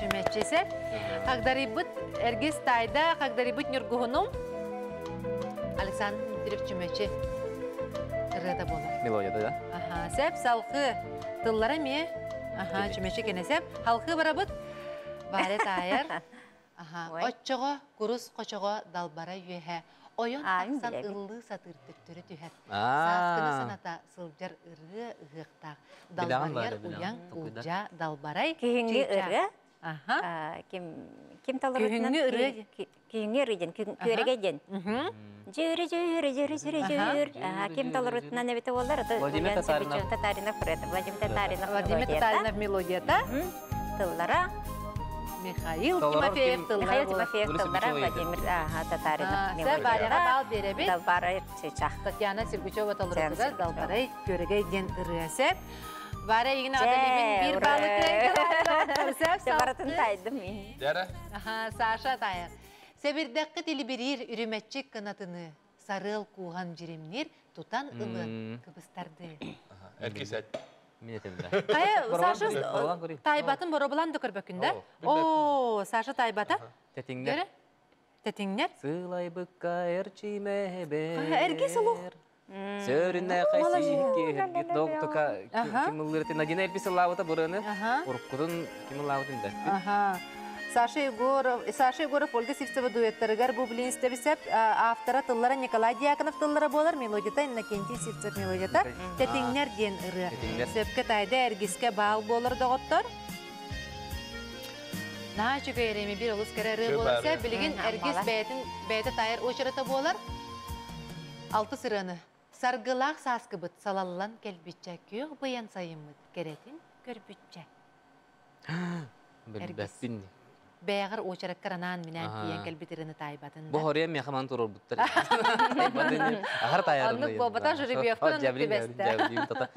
Чүмэчисе. Хагдарыйбыт Эргис Тайда, хагдарыйбыт Ньургуһунум. Александр Дмитриев Чүмэчи. ырыата болар. Мелодия да? Аха, сәп салқы тыллары ме? Аха, чүмэчи кенесеп. Халқы барабыт. Баре тайыр. Аха, отчоҕо, курус хочоҕо далбара үөһэ. Ойон тахсан ыллыы сатыыр төттөрү түһэр. Сааскыны саната сылдьар ырыа ыһыахтаах. Далбарыйар уйаҥ улдьаа далбарай. Күһүҥҥү ырыа. Аха. Ким ким толорутунан Күһүҥҥү ырыа. Күһүҥҥү ырыа диэн, күөрэгэй диэн. Дьүрү дьүрү дьүрү дьүрү дьүр. Ким толорутунан эбитэ буоллар, Владимир Татаринов. Татаринов ырыата. Владимир Татаринов Владимир Татаринов мелодията. Тыллара. Михаил Тимофеев тыллара. Михаил Тимофеев тыллара, Владимир Татаринов мелодията. Бал беребит. Далбарай чычах. Татьяна Сергучева толорутугар Далбарай көрөгөй диэн ырыасы. Варя игин адалибин бир балы кыайдылар. Барытын тайдым мин. Дәрі? Саша тайыр. Себирдәкки тилибирир үрүмәтчик кынатыны сарыл куған жиремнер тутан ылы кыбыстарды. Эркисет. Мен этем да. Кая Саша тайбатын боробулан да көрбөкүндө. О, Саша тайбата. Тетиңнер. Тетиңнер. Сылайбыкка эрчимебе. Эрги сулух. Сөрүнэ кайсы киһиргит доктока ким ыллырты Надина Эльпис лавыта бурыны. Уруккутун ким лавытын да. Саша Егоров, Саша Егоров Ольга Сивцева дуэттарыгар бу билин истебисеп автора тыллара Николай Дьяконов тыллара болар, мелодията Иннокентий Сивцев мелодията. Тетиңнер диэн ырыа. Сөпкө тайда эргиске баал болар доҕоттор. Наһаа үчүгэй эрэми бир олус кэрэ ырыа болар. Сэ билигин эргис бэйэтин бэйэтэ тайар очерата болар. Алты сырыаны. Саргылаах сааскыбыт салаллан кэлбиччэ күөх быйан сайыммыт кэрэтин көрбүччэ. Билбэппин. Бэйэҕэр очераккар анаан минээн тиийэн кэлбит ырыаны таайбатын. Бу хоруйа миэхэ ман турорбуттар. Тайбатын. Ахар таайарын. Оннук буолбата жеребьевкан оннук түбэстэ.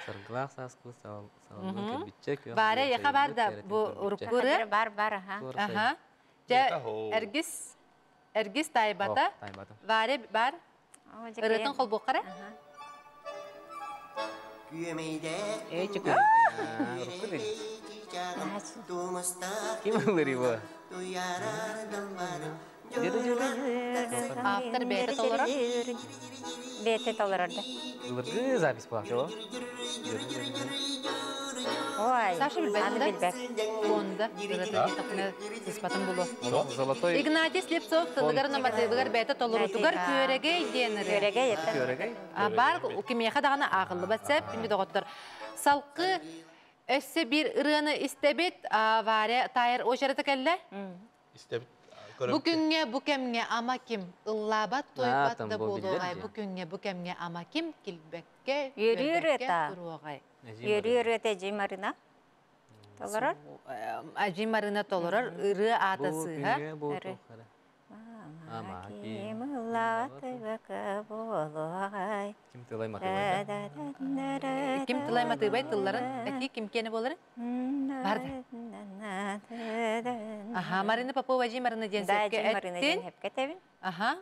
Саргылаах сааскыбыт салаллан кэлбиччэ күөх. Баара яха бар да бу уруккуры. Бар бар аха. Аха. Жа эргис эргис тайбата. Варе бар. Ырытын холбуққара. Эй, чүкү. Ким ыллыри бу? Автор бэйэтэ толорор. Бэйэтэ толорор да. Ылыргы запись була. Ой, Саша билбэт да? Фонда. Сыспатын булу. Золотой. Игнатий Слепцов тылыгар наматыбыгар бэйэтэ толорутугар күөрэгэй диэн ырыа. Күөрэгэй это. Күөрэгэй. Бар кимиэхэ даҕаны ааҕыллыбат сэп күндү доҕоттор. Салкы өссө бир ырыаны истэбит Варя тайыр очерата кэллэ. Истэбит. Бу күҥҥэ бу кэмҥэ ама ким ыллаабат тойбат да бу буолуоҕай. биллэр Бу күҥҥэ бу кэмҥэ ама ким килбэккэ Үөрүү ырыата. туруоҕай. Үөрүү ырыата Эдьиий Марина толорор. Эдьиий Марина толорор ырыа аата сыыһа. Ама ким ыллаабат тойбакка буолуоҕай. Ким тылай матыбай да? Ким тылай матыбай тылларын эти ким кені боларын? Бар да. Аха, Марина Попова Эдьиий Марина диэн Да, сөпкө Эдьиий Марина диэн эттин. сөпкө этэбин. Аха.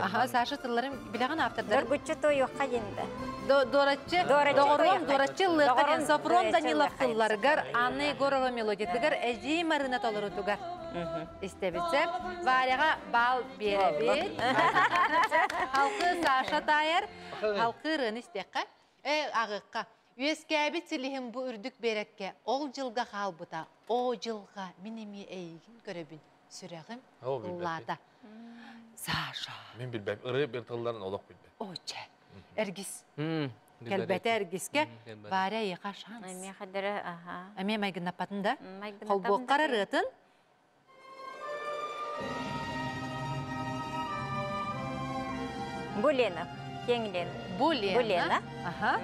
Аха, Саша тылларын билэҕин автордарын. Доргуччу тойуохха диэн да. Дораччы, Дораччы доҕоруом, тойуохха. дораччы ыллыахха диэн Доҕорум, Софрон дораччы Данилов ыллыахха диэн тылларыгар, Софрон Анна Егорова мелодиятыгар, Эдьиий Марина толорутугар. Истэбитсэ. Варяға бал биэрэбит. Халқы Саша тайар, халқы ырыаны истиэххэ. Э, ағыққа. Үескәбит силиһин бу үрдүк берекке, ол жылга хаалбыта, о жылга мин эми эйигин көрөбүн, сүрэҕим О, билбэппин. ыллаата. Саша. Мин билбэп. Ыры бир тылларын олох билбэп. Оче. Эргис. Кэлбэтэ эргиске. Варя яха шанс. Эми хадыры, аха. Эми майгынаппатын да. Майгынатам Холбуоккар да. ырыатын. Бу Лена. Кең Лена. Бу Лена. Бу Лена. Аха.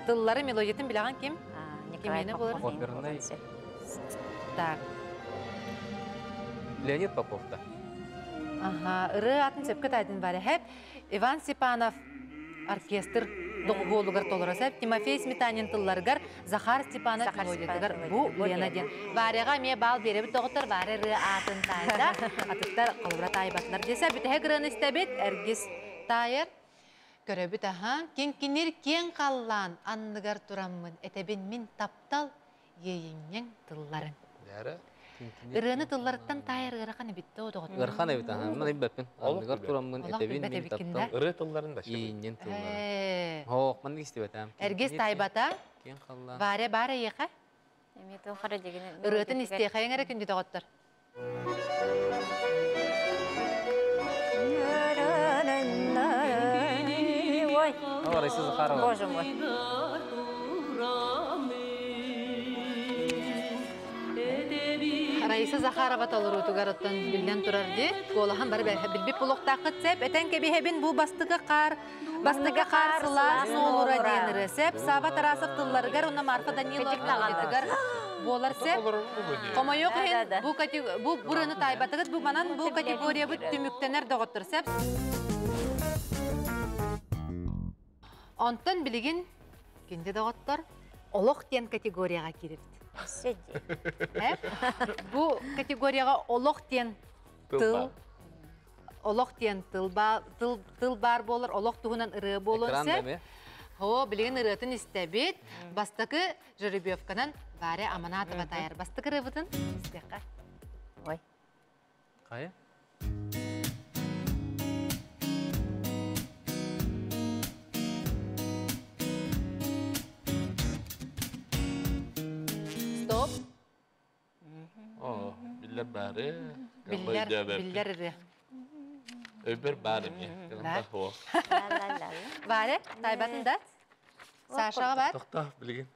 Тыллары мелодиятын билэҕин ким? Николай Кимиэнэ болар? Попов. Оперный. Так. Леонид Попов да. Аха. Ырыа атын сөпкө тайдын бар. Хеп Иван Степанов оркестр доҕуһуолугар толоро сеп Тимофей Сметанин тылларыгар Захар Степанов Захар мелодиятыгар Степанов бу мелодия. Лена диэн. Варяға ме бал беребит доҕоттор Варя ырыа атын тайда. Атыттар холобура тайбатылар десе бүтэһэ кырыаны истэбит эргис тайыр. Көрөбүт аха. Кинкинир киэн халлаан анныгар тураммын. Этэбин мин таптал иэйиҥҥэҥ тылларын. Нәрі? Ырыаны тылларыттан таайар ыарахан эбит да одоҕот. Ыарахан эбит аха. Мин билбэппин. Анныгар тураммын этэбин мин таптал. Ырыа тылларын да Ииннин тылларын. Хоох, маннык истибэтээм. Эргис тайбата. Киэн халлаан. Варя бар эйиэхэ. Эмиэ туох эрэ дигини. Ырыатын истиэхэйиҥ эрэ күндү доҕоттор. Ой. О, Раиса Захарова. Боже мой. Раиса Захарова толоруутугар оттон биллэн турар ди. Куолаһан бары билбит булуктаахыт сеп. Этен кэбиһэбин бу бастыкы қар, бастыкы қар сылаас нуолура диэн ырыа сеп. Саба Тарасов тылларыгар, уонна Марфа Данилова мелодиятыгар буолар сеп. Хомойуох иһин бу бу бурыны тайбатыгыт бу манан бу категория бу түмүктэнэр доҕоттор сеп. Онтон билигин кинди доҕоттор олох диэн категорияҕа киирбит. Бу категорияҕа олох диэн тыл олох диэн тыл тыл тыл баар буолар, олох туһунан ырыа буолуон сөп. Хо, билигин ырыатын истэбит. Бастакы жеребьевканан Варя Аманатова тайар. Бастакы ырыабытын истиэххэ. Ой. Хайа? Стоп. О, биллер бары. Биллер, биллер ырыа. Өбөр бары ми. Варя, тайбатын да? Сашаға бар? Тоқта, билигин.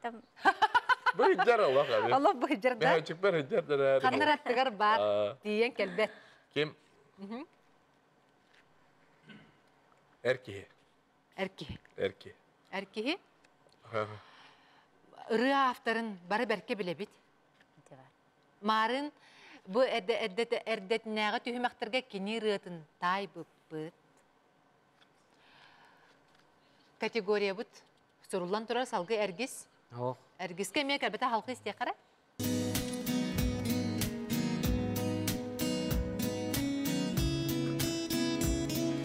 Быһыдьар Аллах аби. Аллах быһыдьар да. Бэһэчик быһыдьар да. Ханнар аттыгар бар тиийэн кэлбэт. Ким? Эр киһи. Эр киһи. Эр киһи. Эр киһи. Ырыа авторын бары бэркэ билэбит. Марын бу эрдэтинээҕи түһүмэхтэргэ кини ырыатын таайбыппыт. Категориябыт суруллан турар салгы эргис. Эргиске эмиэ кэлбэтэ халқы истиэххэрэ.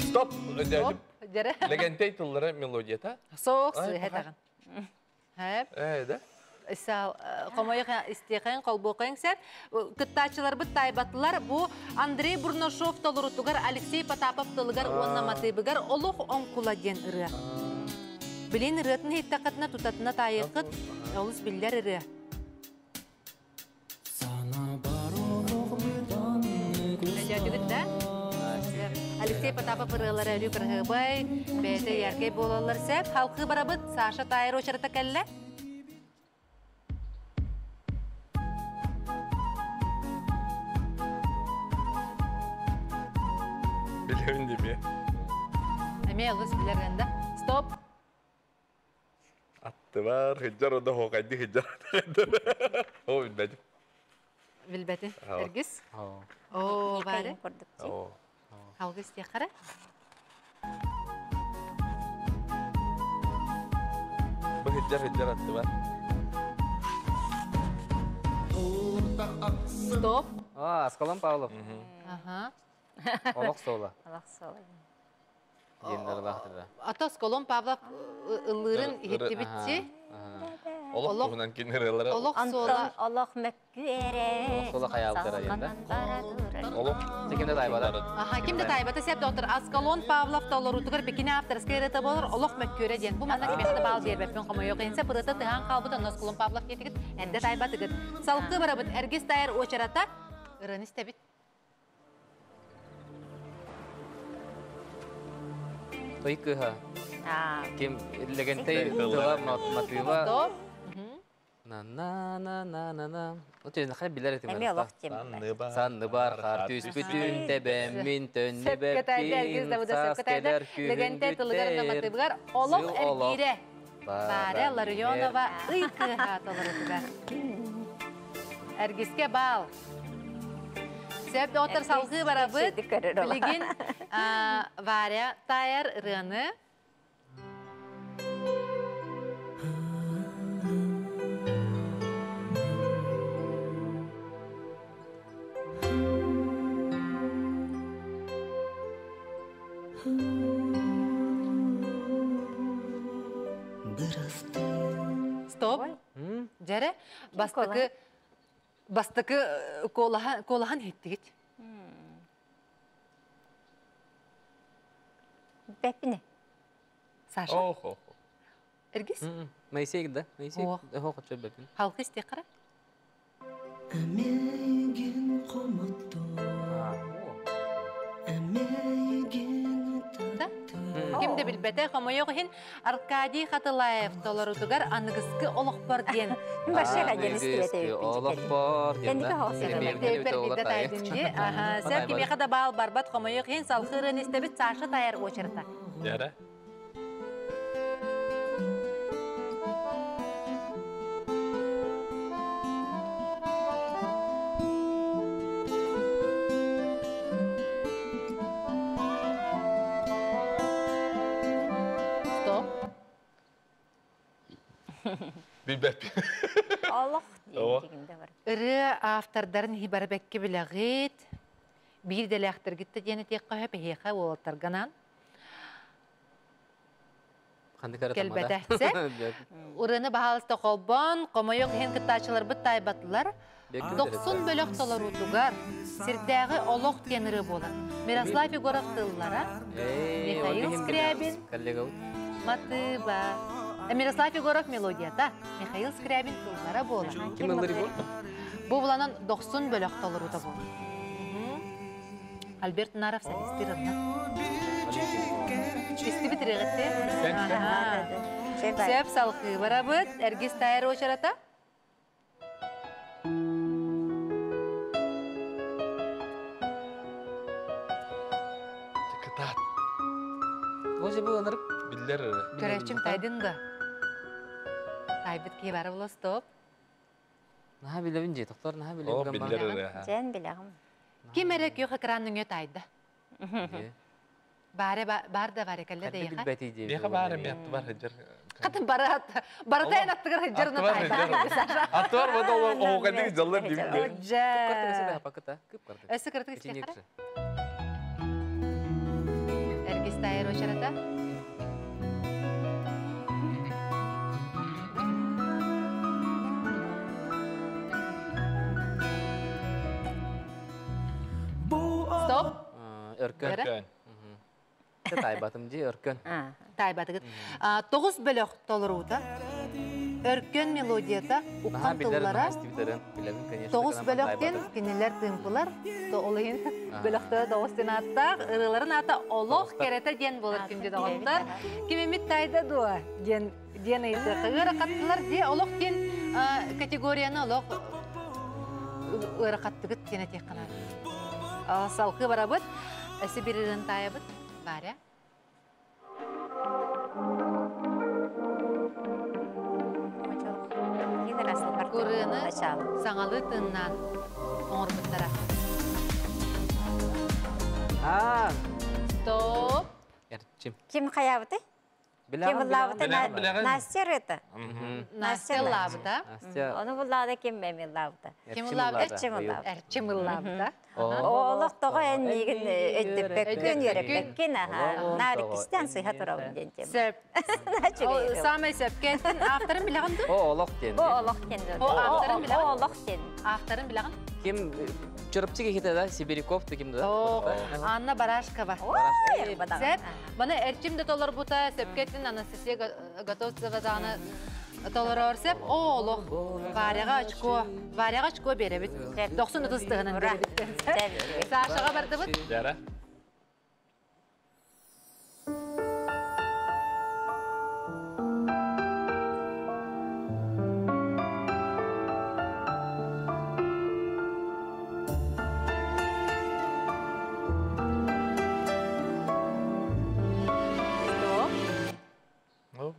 Стоп! Стоп! Дьэрэ. Легентей тыллара мелодията. Соох сыһэ таҕын. Хэп. Ээ да. Хомойуох истиэхэйин холбуохайын сеп. Кыттааччыларбыт тайбатылар бу Андрей Бурнашов толорутугар Алексей Потапов тылыгар уонна матыыбыгар олох оҥкула диэн ырыа. Билин ырыатын иһиттэххитинэ тутатына таайыаххыт олус биллэр ырыа. Өйдөөтүгүт да? Алексей Потапов ырыалара өрүү кырыһыбай, бэйэтэ яркай буолаллар сеп. Халқы барабыт Саша Тайр очарата кэллэ. Билэбин дебе. Эмиэ олус билэр гында. Стоп. Аттыбар, хыджар ода хоқайды хыджар. О, билбэтим. Билбэтин. Эргис? О, бары. Алгыс тиэххэрэ. Бу хыджар хыджар аттыбар. Стоп. А, Аскалон Павлов. Ага. Олох сола. Олох сола. Ата Аскалон Павлов ыллыырын иһиттибитчи. Олох туһунан кинерелere. Олох сола. Олох мөккүөрэ. Олох сола хаялтара енді. Олох. Ким де тайбата. Аха, ким де тайбата сеп доктор Аскалон Павлов толорутугар бикини авторскай ырыта болор олох мөккүөрэ диэн. Бу манна кимиэхэ да баал биэрбэппин хомойуох инсэ ырыта тыһаан хаалбыт онно Аскалон Павлов диэтигит эрдэ тайбатыгыт. Салкы барабыт эргис тайар очарата ырыны истэбит. Той кыһа. Ким легентей тыла матыба. Стоп. На на на на на на. Оту нахай билер этим. Эми олох тем. Санны бар хар түспүтүн тебеммин төннүбэппин саас келер күһүн Легенте тылыгар наматыбыгар олох эргире. Варя Ларионова ый кыһа толорутугар. Эргиске бал. Сөп доктор салгыы барабыт. Билигин Варя тайар ырыаны. Стоп. Дьэрэ, бастакы Бастакы куолаһан иһиттигит. Бэппине. Саша. Ох, Эргис? Моисей да? Моисей. Ох, хочу бэппин. Халқы истиэххэ. Эмигин хомотто, эмигин Да? Ким да билбэтэ, хомойуох иһин Аркадий Хатылаев толорутугар аныгыскы олохпор диэн. Башка диэн истибэтэ. Олохпор диэн Кэнники да. хоһоосура. Тэппэр билбэт айдын ди. Аха, сәп кимиэхэ да баал барбат хомойуох иһин салхырын истэбит Саша тайар очерта. Яра. Стоп. Билбэппин. Олох Ого. диэн дигинде бар. Ырыа автордарын хибарбекке билэҕит. Биир дэлээхтэргитте диэн этиэххэ хөп эһиэхэ уолаттарганан. Кэлбэтэ. Урыны баһаалыста холбон, хомойуох иһин кыттааччыларбыт таайбатылар. Дохсун бөлөх толоруутугар сирдээҕи олох диэн ырыа буолар. Мирослав Егоров тыллара, Михаил Скрябин матыыба. Мирослав Егоров мелодията, Михаил Скрябин тыллара буолар. Ким ыллыр бу? Бу буланан дохсун бөлөх толоруута буолар. Альберт Наров солистир ырна. Истибит ырыгытты. Сөп салқыы барабыт, Эргис тайыр очарата. Кытаат. Оже бу ынырып. Биллер ыры. Көрөчүм тайдын да. Тайбыт кии бары була стоп. Наха билебин же, токтор наха О, билебин. биллер ыры. Жен билегим. Ким эрэ күөх экран өҥө тайда. Баары бар да бар экелле Хадды дейха. билбети же. Меха бары мен атты бар хыджар. Катын барат. Баратайын аттыгар хыджарына тайда. Атты бар бада ол оғадың жаллар деймін. Жа. Пакыта, кып карды. Өсі кыртык истехара. Эргис тайыр очарата. Стоп. Өркөн. Өркөн. Тайбатым же, өркөн. Тайбатыгыт. Тоғыз бөлөх толоруuta. Өркөн мелодията, Наха уккан билер, тыллара. наха истибитерин. Билебин, конечно. Тоғыз бөлөктен кинилер тымпылар, олайын бөлөктө тоғыз тен аттақ, ырыларын ата олох керете диэн болар күнде доғыттар. Кимемит тайда дуа диэн диэн ыйты. Ыра каттылар де олох диэн категорияны олох ыра каттыгыт диэн этиэх канар. Салқы барабыт, әсі биририн таябыт, баря. Курыны саңалы тыннан оңорбуттара. Стоп. Эрчим. Ким хаябыты? Ким буллабыты? Билегин. Настя это. Настя лабыта. Настя. Оны буллады ким эми лабыты? Ким уллабыта? Эрчим уллабыта. Эрчим уллабыта. Олох тоҕо эн миигин өйдөппөккүн, үөрэппэккин, аха. Олох Нарикистен тоҕо сыйха эн турабын диэн тем. Сөп. Самай сөп. Кеттин авторын билегин ду? О, олох диэн. Бу олох диэн. О, авторын билегин? О, олох диэн. Авторын билегин? Ким Чырыпчык ихите да, Сибиряков да ким да? О, Анна Барашкова. Ой, бадаҕа. Сөп. Баны Эрчим де толор бута, сөпкеттин Анастасия Готовцева даҕаны толорор сөп. О, олох. Варяға очко. Варяға очко беребит. 90 тыгынан Ура. беребит. Сашаға бардыбыт. Яра. Стоп. О,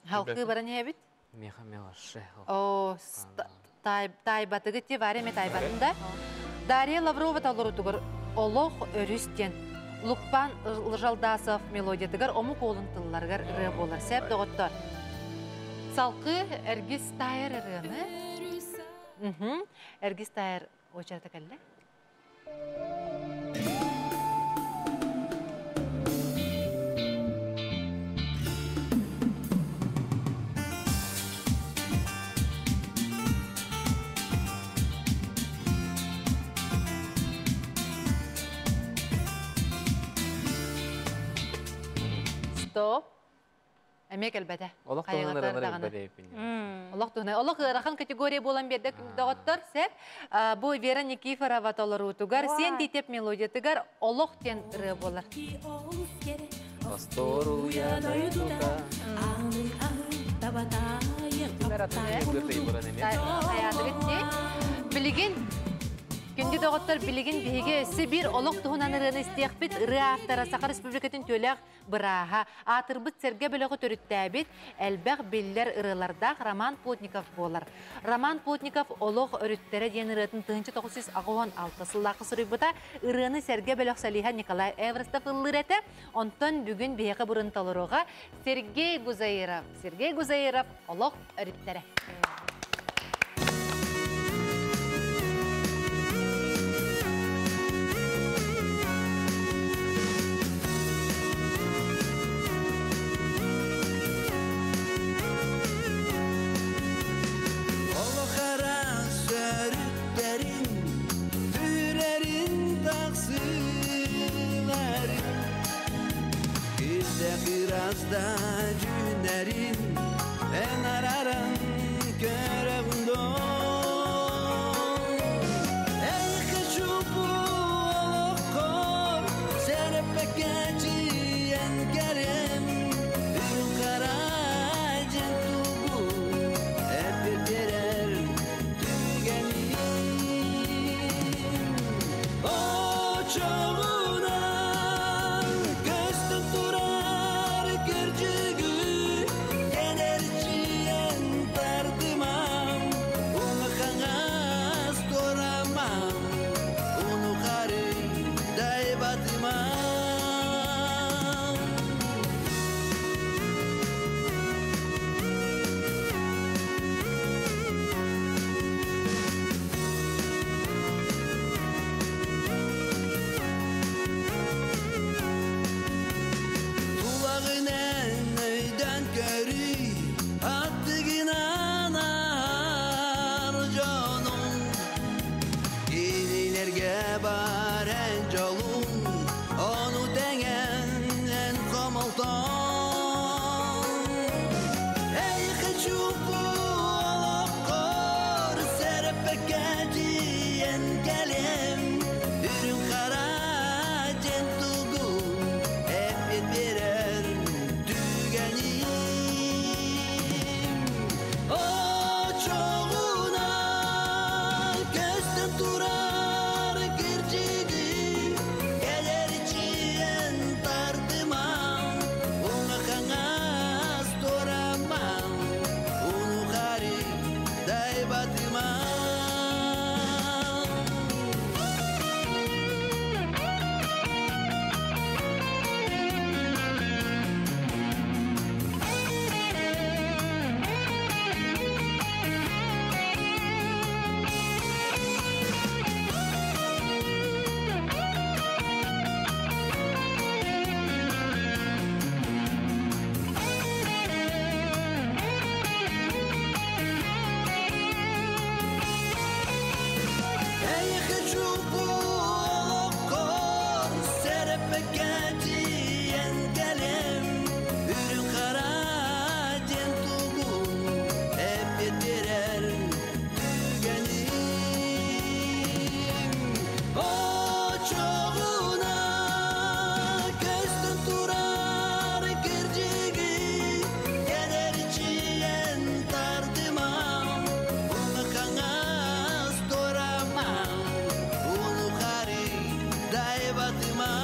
Халқы баран ебит. Меха меха О, тайбатыгы те вареме тайбатында. Дарья Лаврова толорутугар олох өрүстен. Лукпан Лжалдасов мелодиятыгар омук олун тылларгар ырыа болар. Сәп доғыттар. Салқы Эргис тайыр ырыаны. Эргис тайыр очарта кәлле. Эмиэ кэлбэтэ. Олох туһунан ырыалары билбэт. Олох туһунан. Олох ыарахан категория буолан биэрдэ доҕоттор сеп. Бу Вера Никифорова толоруутугар Сиэн Титеп мелодиятыгар Олох диэн ырыа буолар. Осторуя дойдута. Билигин Күндү доҕоттор, билигин биһиги өссө биир олох туһунан ырыаны истиэхпит. Ырыа автора Саха Республикатын төлөөх бырааһа, аатырбыт сэргэ бөлөҕү төрүттээбит, элбэх биллэр ырыалардаах Роман Плотников буолар. Роман Плотников «Олох өрүттэрэ» диэн ырыатын 1986 сыллаахха суруйбута. Ырыаны сэргэ бөлөх солиһа Николай Эвростов ыллыыр этэ. Онтон бүгүн биһиэхэ бурун толоруоҕа Сергей Гузаиров. Сергей Гузаиров «Олох өрүттэрэ». Biraz da günlerin en ararın görevinde Ey kıçupu olokor serepekeciyen kerem Ürün karacın tugu hep birer tügenim O çoğuna göstüm turar kırcıgı Enerjiyen tardımam Onu kangas toramam Onu karı daybatımam. Tulağinen öйден көрүй Аттыгынан жонун Кинилерге бар эн жолун Ону теңен эн комолтон Эй хочу олоккор серепекке келем Үрүн кара жен тугу эппет берер түгеним О чоғуна көстөн турар кирчиги Келерчиен тартымам Уңа каңас торамам Уну кари дайбатымам. Ey хочу олоккор серепекке келем Үрүн кара жен тугу эппет берер түгеним О чоғуна көстөн турар кирчиги Кенерчиен тартымам Уну каңас торамам Уну кари дайбатымам.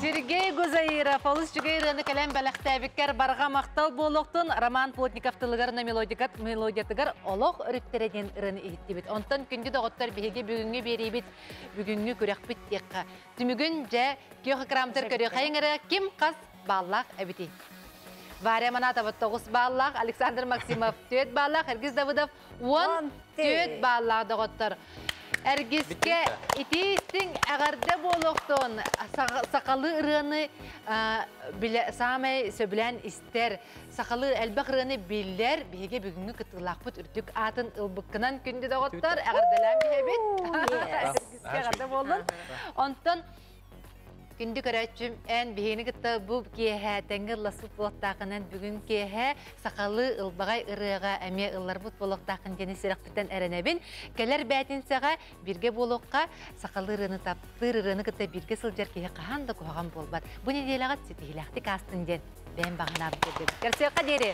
Сергей Гузаиров, олус жүгей ырыаны кэлэн бэлэхтээбиккэр барҕа махтал буолуохтун. Роман Плотников тылыгар на мелодикат мелодиятыгар олох өрүттэрэ диэн ырыаны иһиттибит. Онтон күндү доҕоттор биһиги бүгүҥҥү биэриибит, бүгүҥҥү күрэхпит диэххэ. Түмүгүн дьэ күөх экрантар көрүөххэйиҥ эрэ ким хас бааллаах эбитий. Варя Манатова 9 баллаах, Александр Максимов 4 баллаах, Эргиз Давыдов 10 4 баллаах доҕоттор. Эргиске итиистиҥ эҕэрдэ буолуохтун сахалыы ырыаны саамай сөбүлээн истэр, сахалыы элбэх ырыаны биллэр биһиги бүгүҥҥү кыттыылаахпыт үрдүк аатын ылбыккынан күндү доҕоттор эҕэрдэлээн биһэбит. Эргиске эҕэрдэ буоллун. Онтон Күндү көрөөччүм, эн биһигини кытта бу киэһэ тэҥҥэ ылласпыт буолуохтааххынан бүгүн киэһэ сахалыы ылбаҕай ырыаҕа эмиэ ылларбыт буолуохтааххын диэни сүрэхпиттэн эрэнэбин. Кэлэр бээтинсэҕэ бииргэ буолуохха, сахалыы ырыаны таптыыр ырыаны кытта бииргэ сылдьар киһи хаһан да куһаҕан буолбат. Бу нэдиэлэҕэ ситиһиилээхтик аастын диэн бэйэм баҕанаабын тиэрдэбин. Көрсүөххэ диэри!